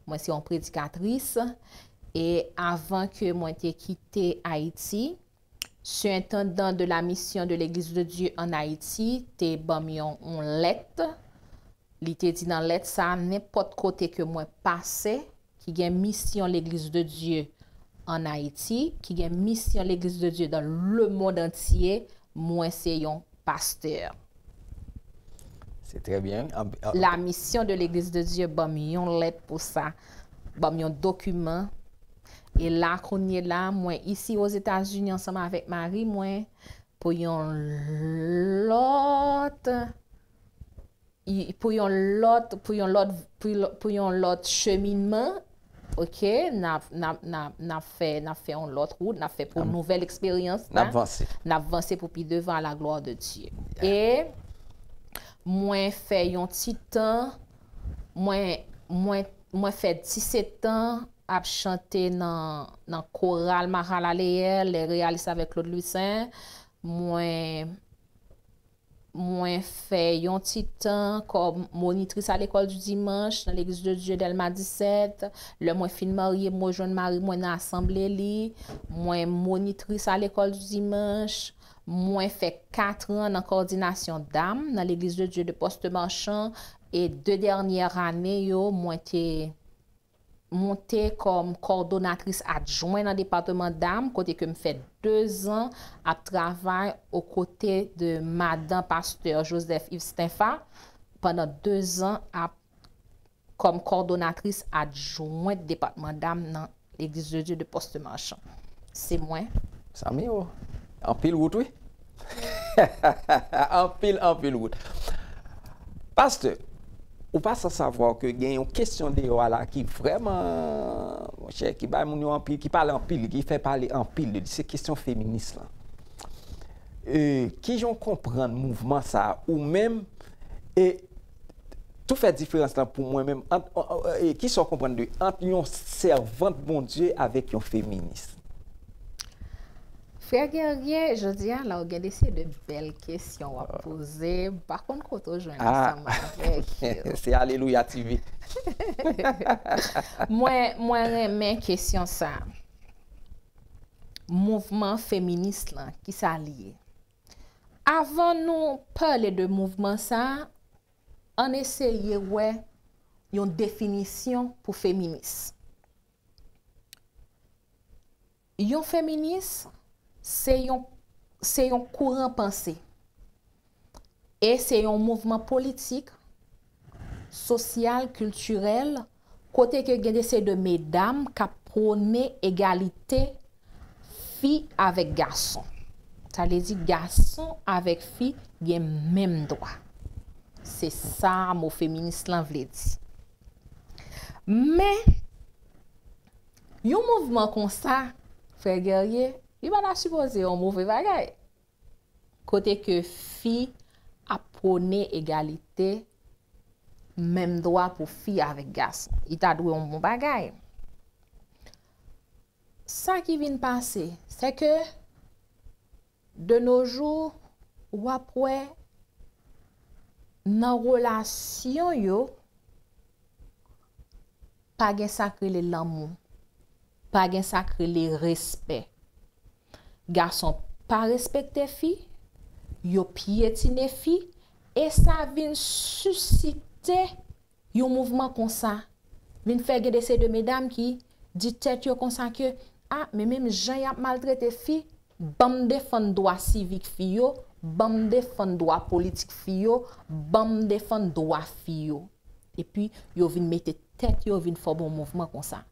Mwen se yon predikatris. E avan ke mwen te kite Ayiti, Surintendant de la Mission de l'Église de Dieu en Haïti te ban m yon, yon lèt. Li te di nan lèt sa, nenpòt kote ke mwen pase, ki gen misyon Legliz de Dye ann Ayiti, ki gen misyon Legliz de Dye dans le monde entier, mwen se yon pastè. C'est très bien. An- an- La Mission de l'Église de Dieu ban m yon lèt pou sa, ban m yon dokiman. E la, kounye la, mwen isi Ozetazini ansanm avèk mari mwen pou yon lòt, i- pou yon lòt, pou yon lòt, pou yon- pou yon lòt cheminman. Ok, n ap, n ap, n ap, n ap fè, n ap fè yon lòt wout, n ap fè pou nouvèl eksperyans. N ap vanse. N ap vanse pou pi devan, à la gloire de Dieu. E mwen fè yon ti tan, mwen, mwen, mwen fè disèt tan ap chante nan, nan koral Mahalaleyah, Les Réalistes avec Claude Louissaint. Mwen, mwen fè yon ti tan kòm monitris a lekòl di dimanch nan Legliz de Dye Dèlma disèt. Lè mwen fin marye, mwen jwenn mari mwen nan asanble li. Mwen monitris a lekòl di dimanch. Mwen fè kat an nan kòdinasyon dam nan Legliz de Dye de Poste Marchand. E de dènyè ane yo, mwen te monte kòm kòdonatris adjwen nan depatman dam, kote ke m fè dezan ap travay okote de madan pastè Joseph Yves Stenfa pandan dezan ap kòm kòdonatris adjwent depatman dam nan Legliz de Dye de Poste Marchand. Se mwen. Sa m yo. Anpil wout, wi. Anpil, anpil wout. Pastè, ou pa san savwa ke gen yon kesyon deyò a la ki vrèman, monchè, ki bay moun yo anpil, ki pale anpil, ki fè pale anpil de li. Se kesyon feminis lan. E, kijan w konprann mouvman sa a ou menm? E tou fè diferans lan pou mwen menm ant, e, kisa w konprann de ant yon sèvant Bondye avèk yon feminis? Frè Guerrier, jodi a la ou gen de seri de bèl kesyon w ap poze. M pa konn kote w jwenn ansanm avèk yo. Se Alelouya T V. Mwen, mwen renmen kesyon sa. Mouvman feminis lan, kisa li ye? Avan nou pale de mouvman sa, ann eseye wè yon definisyon pou feminis. Yon feminis, se yon, se yon kouran panse. E se yon mouvman politik, sosyal, kiltirèl, kote ke gen de seri de medam k ap pwone egalite fi avèk gason. Sa vle di gason avèk fi gen menm dwa. Se sa mo feminis lan vle di. Men, yon mouvman konsa, frè Guerrier, li pa ta sipoze yon move bagay. Kote ke fi ap pwone egalite, menm dwa pou fi avèk gason. Li ta dwe yon bon bagay. Sa ki vin pase, se ke de nos jours, w ap wè nan relasyon yo, pa gen sa k rele lanmou, pa gen sa k rele respè. Gason pa respekte fi, yo pyetine fi, E sa vin sisite yon mouvman konsa. Vin fè gen de seri de medam ki di tèt yo konsa ke, a, men menm jan y ap maltrete fi, ban m defann dwa sivik fi yo, ban m defann dwa politik fi yo, ban m defann dwa fi yo. Epi, yo vin mete tèt yo, vin fòme yon mouvman konsa.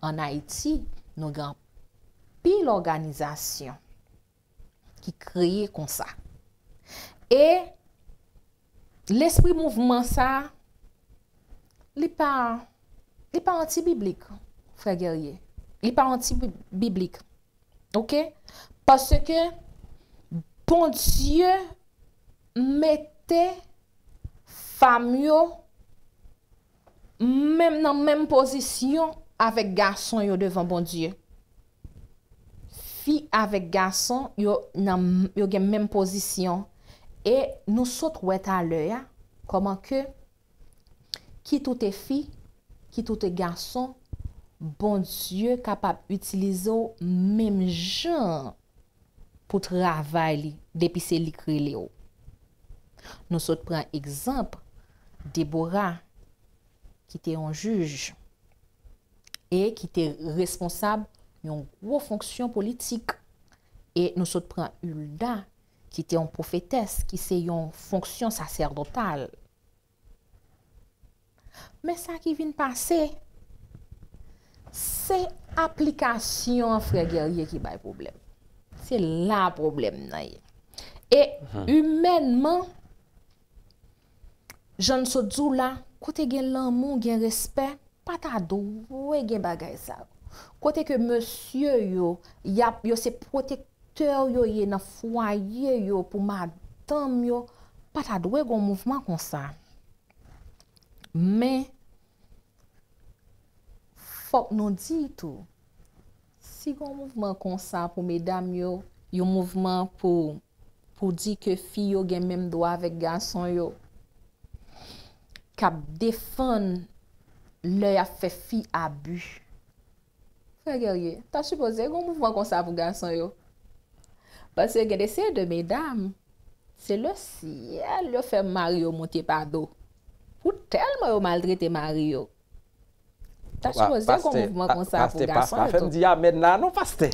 Ann Ayiti, nou gen anpil òganizasyon ki kreye konsa. E lespri mouvman sa, li pa, li pa anti-biblik, frè Guerrier. Li pa anti-biblik. Oke? Paske Bondye mete fanm yo menm nan menm pozisyon avèk gason yo devan Bondye. Fi avèk gason, yo nan, yo gen menm pozisyon. E nou sot wè talè a, kòman ke, kit ou te fi, kit ou te gason, Bondye kapab itilize w menm jan pou travay li, depi se li k rele w. Nou sot pran egzanp Debora, ki te yon jij e ki te responsab yon gwo fonksyon politik. E nou sot pran Ilda, ki te yon pwofetès, ki se yon fonksyon sasèdotal. Men sa ki vin pase, se aplikasyon an, frè Guerrier, ki bay pwoblèm. Se la pwoblèm nan ye. E imènman, jan n sot di w la, kote gen lanmou, gen respè, pa ta dwe gen bagay sa yo. Kote ke mesye yo, y ap, yo se pwotektè yo ye nan fwaye yo pou madanm yo, pa ta dwe gen yon mouvman konsa. Men, fòk nou di tou, si gen yon mouvman konsa pou medam yo, yon mouvman pou, pou di ke fi yo gen menm dwa avèk gason yo, k ap defann lè y ap fè fi abi. Frè Guerrier, ta sipoze gen yon mouvman konsa pou gason yo. Paske gen de seri de medam, se le syèl yo fè mari yo moute pa do. Pou tèlman yo maltrete mari yo. Ta sipoze gen yon mouvman konsa pou gason yo tou. Pa fè m di amèn la non, pastè.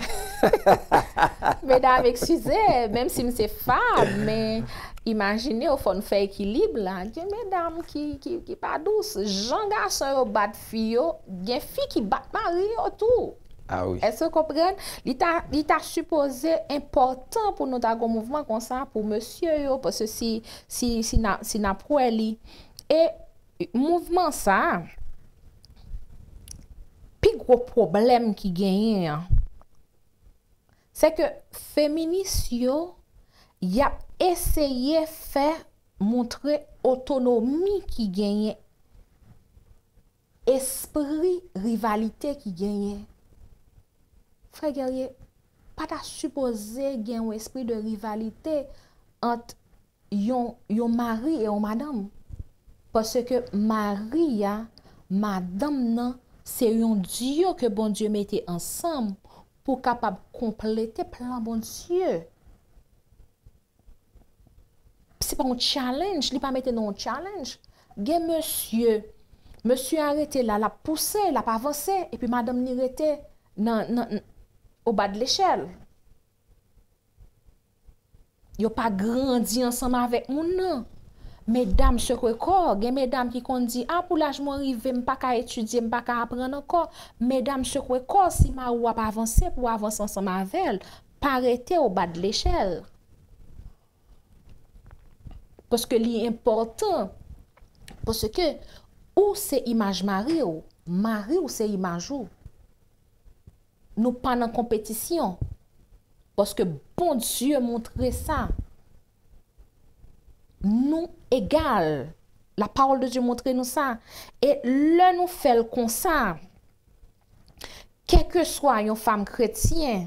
Medam, eskize, menm si m se fanm, men imajine w, fò n fè ekilib la. Gen medam ki, ki, ki pa dous. Jan gason yo bat fi yo, gen fi ki bat mari yo tou. Ah wi. Èske w konprann? Li ta, li ta sipoze enpòtan pou nou ta gen yon mouvman konsa pou mesye yo, paske si, si, si n a, si n ap wè li. E mouvman sa a, pi gwo pwoblèm ki genyen an, se ke feminis yo, y ap eseye fè montre otonomi ki genyen, espri rivalite ki genyen. Frè Guerrier, pa ta sipoze gen yon espri de rivalite ant yon, yon mari e yon madanm. Paske mari a, madanm nan, se yon dyo ke Bondye mete ansanm pou kapab konplete plan Bondye. Se pa yon challenge, li pa mete nan yon challenge. Gen mesye, mesye a rete la, l ap pouse, l ap avanse, epi madanm ni rete nan, nan, o ba de lechèl. Yo pa grandi ansanm avèk moun nan. Medam sekwe kò, gen medam ki konn di, a, pou laj mwen rive, m pa ka etidye, m pa ka aprann ankò. Medam sekwe kò, si mari w ap avanse, pou w avanse ansanm avè l. Pa rete o ba de lechèl. Paske li enpòtan. Paske ou se imaj mari w, mari w se imaj ou. Nou pa nan konpetisyon. Paske Bondye montre sa. Nou egal. La parole de Dieu montre nou sa. E lè nou fè l konsa, kèlkeswa yon fanm kretyen,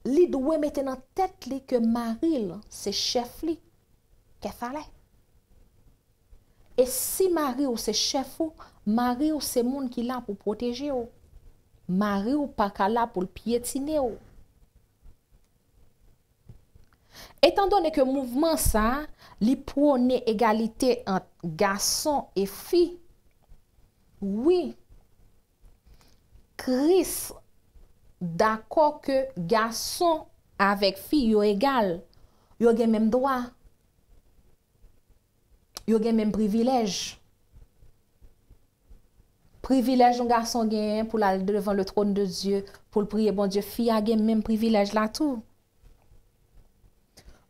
li dwe mete nan tèt li ke mari l se chèf li. Kèfalè. E si mari w se chèf ou, mari w se moun ki la pou pwoteje w. Mari w pa ka la pou l pyetine w. Etandone ke mouvman sa a, li pwone egalite ant gason e fi, wi, Kris dakò ke gason avèk fi yo egal, yo gen menm dwa, yo gen menm privilèj. Privilèj yon gason genyen pou l al devan le trône de Dieu, pou l priye Bondye, fi a gen menm privilèj la tou.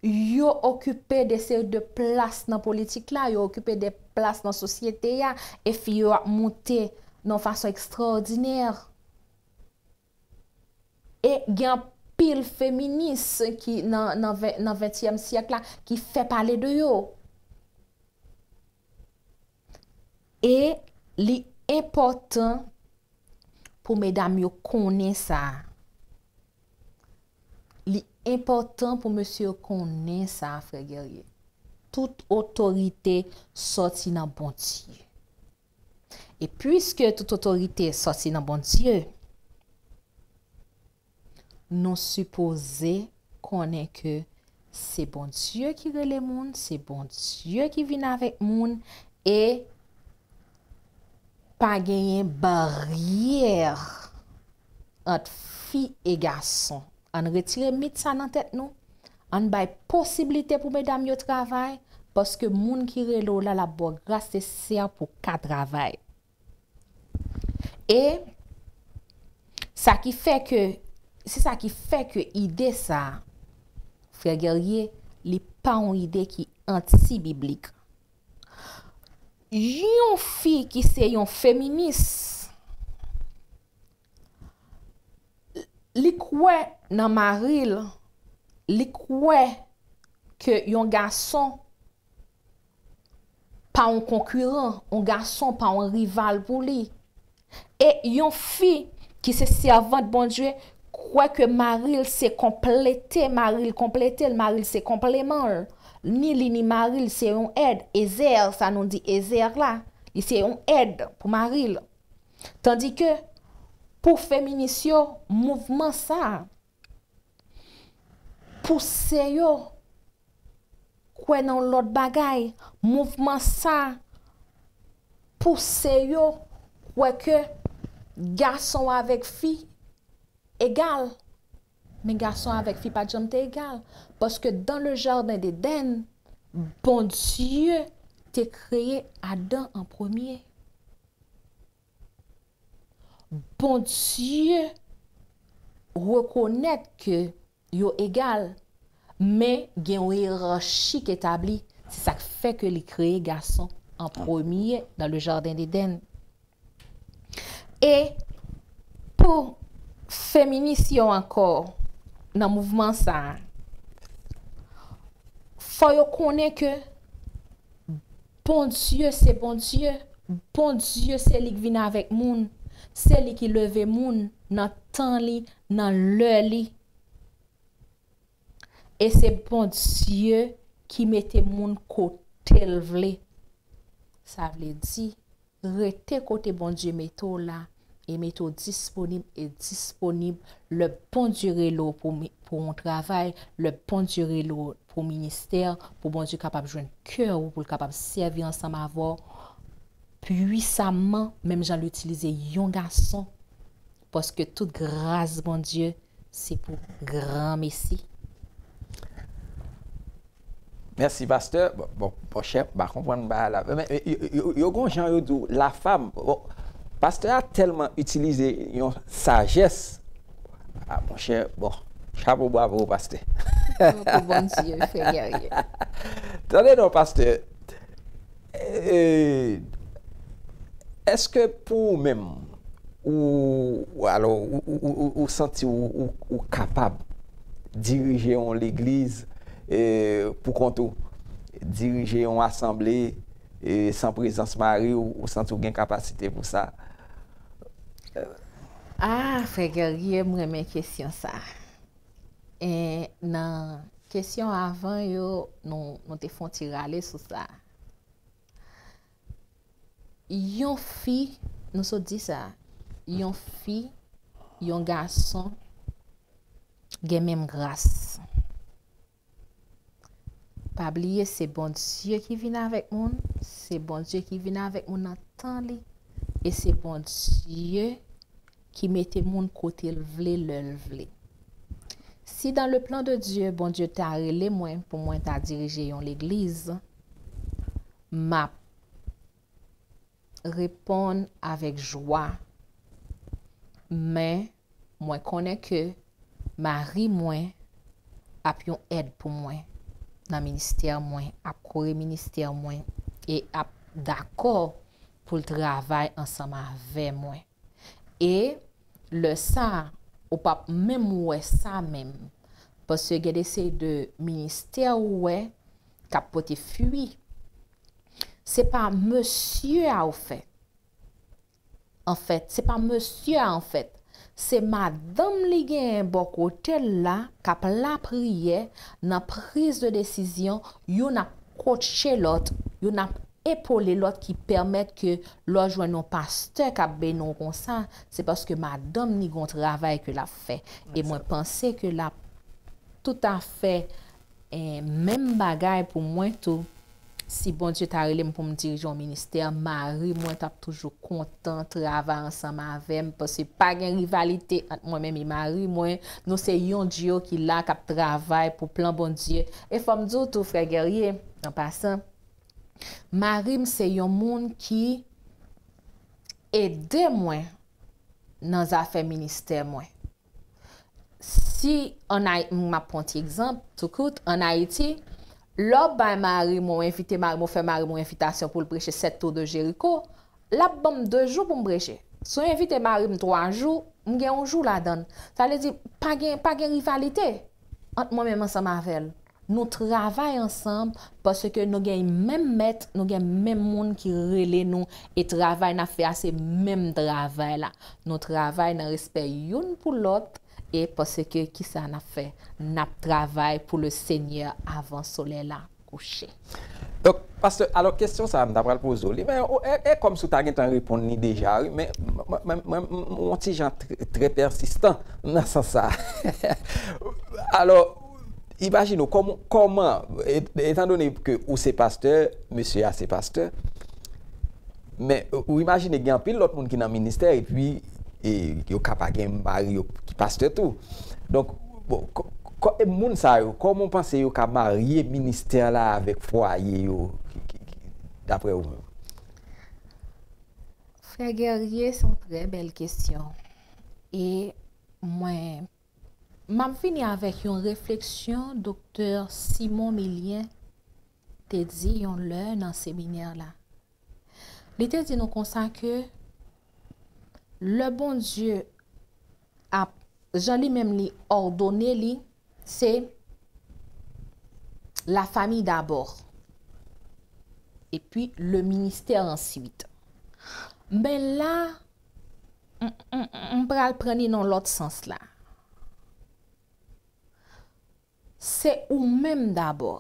Yo okipe de seri de plas nan politik la, yo okipe de plas nan sosyete a, e fi yo ap moute nan yon fason ekstraòdinè. E gen anpil feminis ki nan, nan ven-, nan ventyèm syèk la ki fè pale de yo. E li enpòtan pou medam yo konnen sa. Li enpòtan pou mesye yo konnen sa, frè Guerrier. Tout otorite sòti nan Bondye. E piske tout otorite sòti nan Bondye, nou sipoze konnen ke se Bondye ki rele moun, se Bondye ki vin avèk moun, e pa genyen baryè ant fi e gason. Ann retire mit sa nan tèt nou. Ann bay posiblite pou medam yo travay, paske moun ki rele w la, l ap ba w gras nesesè pou w ka travay. E sa ki fè ke, se sa ki fè ke ide sa, frè Guerrier, li pa yon ide ki anti-biblik. Yon fi ki se yon feminis, li kwè nan mari l, li kwè ke yon gason pa yon konkiran, yon gason pa yon rival pou li. E yon fi ki se sèvant Bondye kwè ke mari l se konplete, mari l konplete l, mari l se konpleman l. Ni li ni mari l se yon èd. Ezè, sa nou di Ezè la, li se yon èd pou mari l. Tandike, pou feminis yo, mouvman sa a pouse yo kwè nan yon lòt bagay. Mouvman sa a pouse yo kwè ke gason avèk fi egal. Men gason avèk fi pa t janm te egal. Paske dans le jardin d'Éden, Bondye te kreye Adan an premye. Bondye rekonèt ke yo egal, men gen yon yerachi k etabli. Se sa k fè ke li kreye gason an premye dans le jardin d'Éden. E pou feminis yo ankò nan mouvman sa a, fò yo konnen ke Bondye se Bondye. Bondye se li k vin avèk moun. Se li ki leve moun nan tan li, nan lè li. E se Bondye ki mete moun kote l vle. Sa vle di, rete kote Bondye mete w la, e mete w disponib e disponib. Lè Bondye rele w pou mi-, pou yon travay, lè Bondye rele w pou ministè, pou Bondye kapab jwenn kè w, pou l kapab sèvi ansanm avè w pwisamman, menm jan l itilize yon gason, paske tout gras Bondye se pou granmesi. Mèsi, pastè. Bon, bon, monchè, m pa konprann bagay la. Men, yo, yo, yo gon jan yo di w, la femme. Bon, pastè a tèlman itilize yon sajès. Ah, monchè, bon, chapo ba pou ou, pastè. Pou Bondye, frè Guerrier. Tande non, pastè. E, èske pou ou menm, ou, ou, alò, ou, ou, ou, ou, ou santi ou, ou, ou kapab dirije yon legliz, e, pou kont ou, dirije yon asanble, e, san prezans mari w, ou santi w gen kapasite pou sa? Ah, frè Guerrier, m renmen kesyon sa. E nan kesyon avan yo, nou, nou te fè yon ti rale sou sa. Yon fi, nou sot di sa, yon fi, yon gason gen menm gras. Pa bliye, se Bondye ki vin avèk moun, se Bondye ki vin avèk moun nan tan li, e se Bondye ki mete moun kote l vle, lè l vle. Si dans le plan de Dieu, Bondye ta rele mwen pou mwen ta dirije yon legliz, m ap reponn avèk jwa, men mwen konnen ke mari mwen ap yon èd pou mwen nan ministè mwen, ap kore ministè mwen e ap dakò pou l travay ansanm avè mwen. E lè sa a, ou p ap menm wè sa menm. Paske gen de seri de ministè ou wè k ap pote fwi. Se pa mesye a anfèt. Anfèt, se pa mesye a anfèt. Se madanm li genyen bò kote l la k ap lapriyè nan priz de desizyon, youn ap kotche lòt, youn ap epole lòt ki pèmèt ke lè w jwenn yon pastè k ap beni w konsa, se paske madanm li gen yon travay ke l ap fè. E mwen panse ke l ap toutafè, eh, menm bagay pou mwen tou. Si Bondye ta rele m pou m dirije yon ministè, mari mwen t ap toujou kontan travay ansanm avè m, paske pa gen rivalite ant mwen menm e mari mwen. Nou se yon duo ki la, k ap travay pou plan Bondye. E fò m di w tou, frè Guerrier, an pasan, mari m se yon moun ki ede mwen nan zafè ministè mwen. Si ann Ay-, m ap pran ti egzanp, tou kout, ann Ayiti, lè w bay mari mwen, w envite mari mwen, w fè mari mwen envitasyon pou l preche sèt tou de Jeriko, l ap ban m de jou pou m preche. Si w envite mari m twa jou, m gen yon jou ladan l. Sa vle di, pa gen, pa gen rivalite ant mwen menm ansanm avè l. Nou travay ansanm paske nou gen menm mèt, nou gen menm moun ki rele nou, e travay n ap fè a se menm travay la. Nou travay nan respè youn pou lòt e paske kisa n ap fè? N ap travay pou le Senyè avan solèy la kouche. Donk, pastè, alò kesyon sa a m ta pral poze w li, men e, e kòmsi w ta gentan reponn li deja, wi, men mwen, mwen, mwen, m yon ti jan trè, trè pèsistan nan sans sa a. Alò, imajine w kòman, kòman, e, etandone ke ou se pastè, mesye a se pastè, men ou imajine gen anpil lòt moun ki nan ministè epi e, yo ka pa gen mari yo ki pastè tou. Donk, bon, kò, kò, e moun sa yo, kòman w panse yo ka marye ministè la avèk fwaye yo, ki, ki, ki, daprè ou menm? Frè Guerrier, se yon trè bèl kesyon. E mwen, m ap vini avèk yon refleksyon Doktè Simon Milien te di yon lè nan seminè la. Li te di nou konsa ke lè Bondye ap, jan li menm li òdone li, se la famille d'abord, epi le ministère ensuite. Men la, m, m, m pral pran li nan lòt sans la. Se ou menm dabò.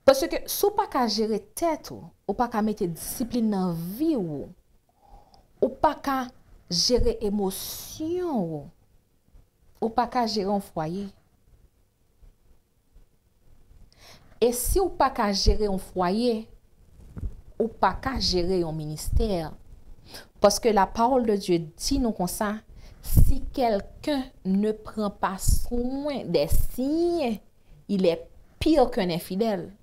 Paske si w pa ka jere tèt ou, ou pa ka mete disiplin nan vi w, ou pa ka jere emosyon ou, ou pa ka jere yon fwaye. E si w pa ka jere yon fwaye, ou pa ka jere yon ministè. Paske la parole de Dieu di nou konsa, si quelqu'un ne prend pas soin des siens, il est pire qu'un infidèle.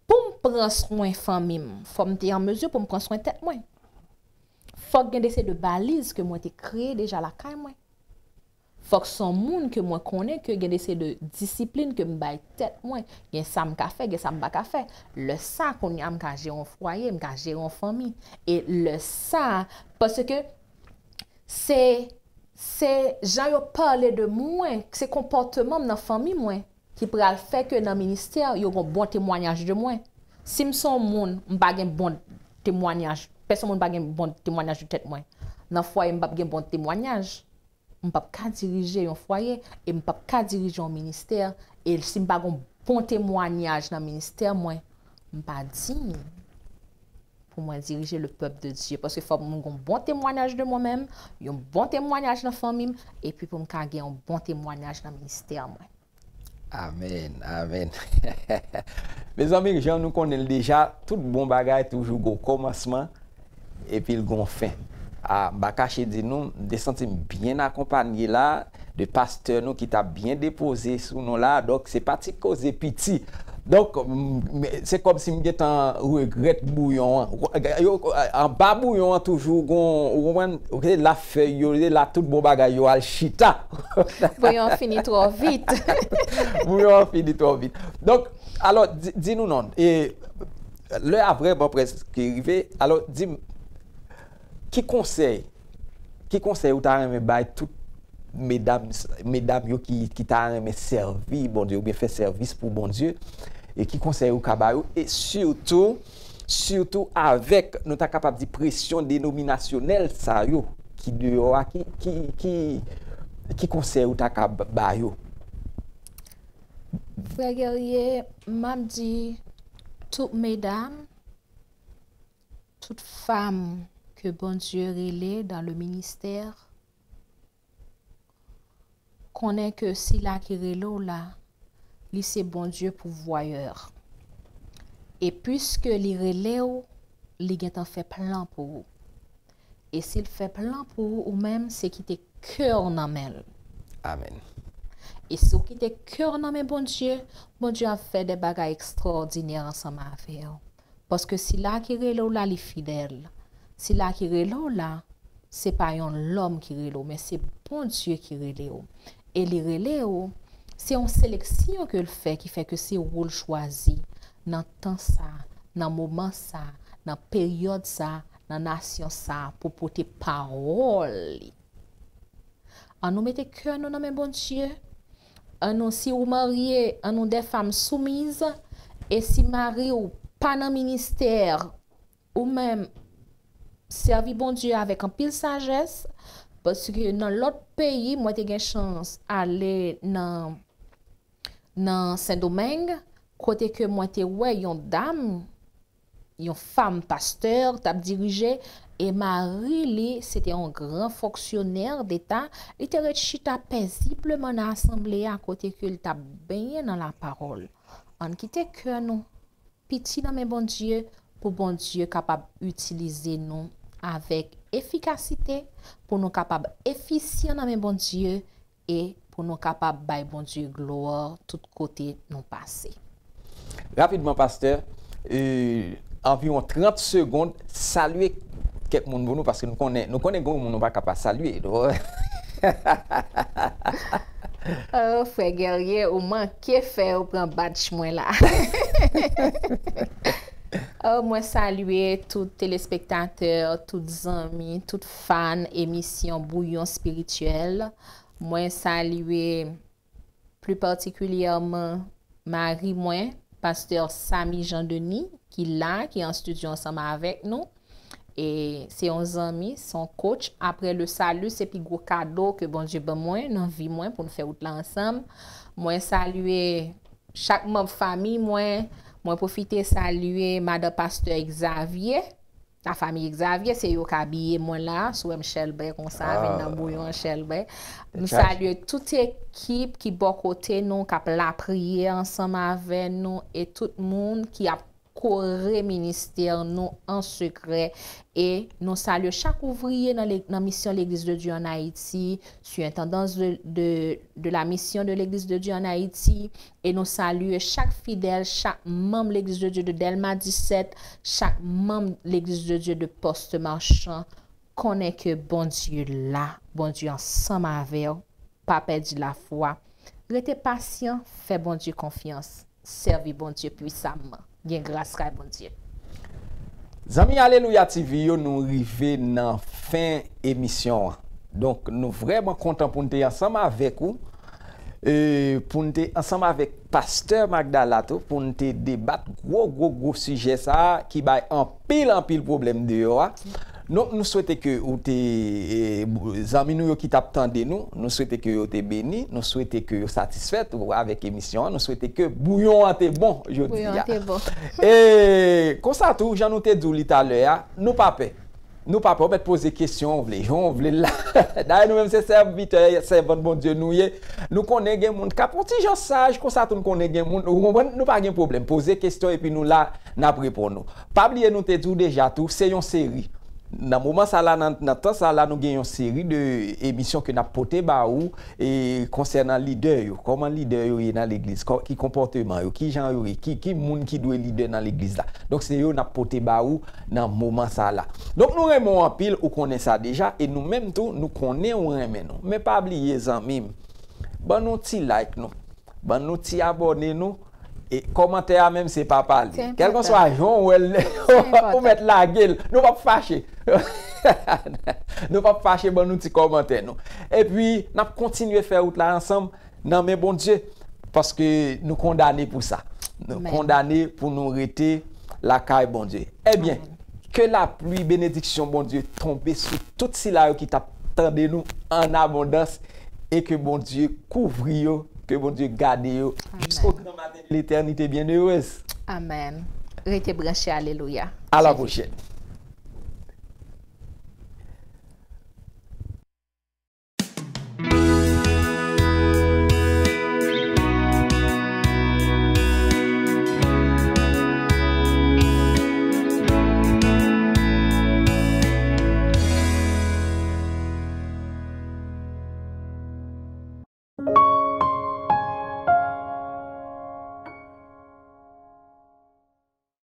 Pou m pran swen fanmi m, fò m te an mezi pou m pran swen tèt mwen. Fòk gen de seri de baliz ke mwen te kreye deja lakay mwen. Fòk se yon moun ke mwen konnen ke gen de seri de disiplin ke m bay tèt mwen. Gen sa m ka fè, gen sa m pa ka fè. Lè sa, kounye a, m ka jere yon fwaye, m ka jere yon fanmi. E lè sa, paske se, se jan yo pale de mwen, se konpòteman m nan fanmi mwen ki pral fè ke nan ministè, yo gen yon bon temwayaj de mwen. Si m se yon moun, m pa gen bon temwayaj, pèsonn moun pa gen bon temwayaj de tèt mwen. Nan fwaye, m p ap gen bon temwayaj. M p ap ka dirije yon fwaye e m p ap ka dirije yon ministè. E si m pa gen yon bon temwayaj nan ministè mwen, m pa diy pou mwen dirije le peuple de Dieu. Paske fòk mwen gen yon bon temwayaj de mwen menm, yon bon temwayaj nan fanmi m, epi pou m ka gen yon bon temwayaj nan ministè mwen. Amèn, amèn. Mezanmi, jan nou konnen l deja, tout bon bagay toujou gon kòmansman, epi l gon fen. A, m pa kache di nou, m te santi m byen akonpanye la, de pastè nou ki t ap byen depoze sou nou la, donk se pa ti koze piti. Donk, m, m, se kòmsi m gentan regrèt bouyon an. Yo, anba bouyon an toujou gon, ou konprann, ok, la fèy yo, la tout bon bagay yo al chita. Bouyon an fini twò vit. Bouyon an fini twò vit. Donk, alò, di, di nou non, e, lè a vrèman prèske rive, alò, di m, ki konsèy, ki konsèy ou ta renmen bay tout medam, medam yo ki, ki ta renmen sèvi Bondye oubyen fè sèvis pou Bondye, e ki konsèy ou ka ba yo, e sitou, sitou avèk, nou ta kapab di, presyon denominasyonèl sa yo ki deyò a, ki, ki, ki, ki konsèy ou ta ka ba yo? Frè Guerrier, m ap di tout medam, tout fanm ke Bondye rele dans le ministère, konnen ke sila ki rele w la, li se Bondye pouvwayè. E piske li rele w, li gentan fè plan pou ou. E si l fè plan pou ou, ou menm, se kite kè w nan men l. Amèn. E si w kite kè w nan men Bondye, Bondye ap fè de bagay ekstwòdinè ansanm avè w. Paske sila ki rele w la, li fidèl. Sila ki rele w la, se pa yon lòm ki rele w, men se Bondye ki rele w. E li rele w, se yon seleksyon ke l fè, ki fè ke se ou l chwazi nan tan sa, nan moman sa, nan peryòd sa, nan nasyon sa, pou pote pawòl li. Annou mete kè nou nan men Bondye. Annou, si ou marye, annou de fanm soumiz. E si mari w pa nan ministè, ou menm, sèvi Bondye avèk anpil sajès, paske nan lòt peyi, mwen te gen chans ale nan, nan Sendomeng, kote ke mwen te wè yon dam, yon fanm pastè t ap dirije, e mari li, se te yon gran fonksyonè deta, li te ret chita pezibleman nan asanble a, kote ke l t ap benyen nan lapawòl. Ann kite kè nou piti nan men Bondye, pou Bondye kapab itilize nou avèk efikasite, pou nou kapab efisyan nan men Bondye, e pou nou kapab bay Bondye glwa tout kote nou pase. Rapidman, pastè, e, anviwon trant segonn, salye kèk moun pou nou, paske nou konnen, nou konnen gen moun nou pa ka pa salye. Oh, frè Guerrier, ou manke fè yo pran badj mwen la. Oh, mwen salye tout telespektatè, tout zanmi, tout fan emisyon Bouyon Espirityèl. Mwen salye pli patikilyèman mari mwen, pastè Samy Jean Denis, ki la, ki an estidyo ansanm avèk nou. E se yon zanmi, se yon coach. Après le salut, se pi gwo kado ke Bondye ban mwen nan vi mwen pou n fè wout la ansanm. Mwen salye chak manm fanmi mwen. Mwen pwofite salye madan pastè Xavier. Lafanmi Xavier, se yo k abiye mwen la, si w wè m chèlbè konsa, vin nan bouyon an chèlbè. M salye tout ekip ki bò kote nou, k ap lapriyè ansanm avè nou, e tout moun ki ap kore ministè nou an sekrè. E nou salye chak ouvriye nan le-, nan misyon Legliz de Dye ann Ayiti, surintendance de, de, de la mission de l'Église de Dieu en Haïti, e nou salye chak fidèl, chak manm Legliz de Dye de Dèlma disèt, chak manm Legliz de Dye de Poste Marchand. Konnen ke Bondye la, Bondye ansanm avè w. Pa pèdi lafwa. Rete pasyan, fè Bondye konfyans. Sèvi Bondye pwisamman. Gen gras kay Bondye. Zanmi Alelouya T V yo, nou rive nan fen emisyon an. Donk, nou vrèman kontan pou n te ansanm avèk ou, e, pou n te ansanm avèk pastè Magdala tou, pou n te debat gwo, gwo, gwo sijè sa a ki bay anpil, anpil pwoblèm deyò a. Donk, nou swete ke ou te, e, zanmi nou yo ki t ap tande nou, nou swete ke yo te beni, nou swete ke yo satisfè tou avèk emisyon an, nou swete ke bouyon an te bon jodi a. Bouyon an te bon. E konsa tou, jan nou te di w li talè a, nou pa pè. Nou pa pè, ou mèt poze kesyon w vle, jan w vle l la. Dayè, nou menm se sèvitè, sèvant Bondye nou ye. Nou konnen gen moun k ap yon ti jan saj, konsa tou nou konnen gen moun, ou konprann, nou pa gen pwoblèm. Poze kesyon epi nou la, n ap reponn ou. Pa bliye nou te di w deja tou, se yon seri. Nan moman sa la, nan, nan tan sa la, nou gen yon seri de emisyon ke n ap pote ba ou, e konsènan lidè yo, kòman lidè yo ye nan legliz, kò- ki konpòteman yo, ki jan yo ye, ki, ki moun ki dwe lidè nan legliz la. Donk, se yo n ap pote ba ou nan moman sa la. Donk, nou renmen w anpil, ou konnen sa deja, e nou menm tou, nou konnen ou renmen nou. Men pa bliye, zanmi m, ban nou ti like nou, ban nou ti abòne nou, e kòmantè a menm se pa pale. Kèlkanswa jan w wè l, ou mèt lage l. Nou p ap fache. Nou p ap fache, ban nou ti kòmantè nou. Epi, n ap kontinye fè wout la ansanm nan men Bondye, paske nou kondane pou sa. Nou kondane pou nou rete lakay Bondye. Ebyen, ke lapli benediksyon Bondye tonbe sou tout sila yo ki t ap tande nou an abondans e ke Bondye kouvri yo, ke Bondye gade yo jusqu'au grand matin de l'éternité bienheureuse. Amèn. Rete branche, alelouya. À la prochaine.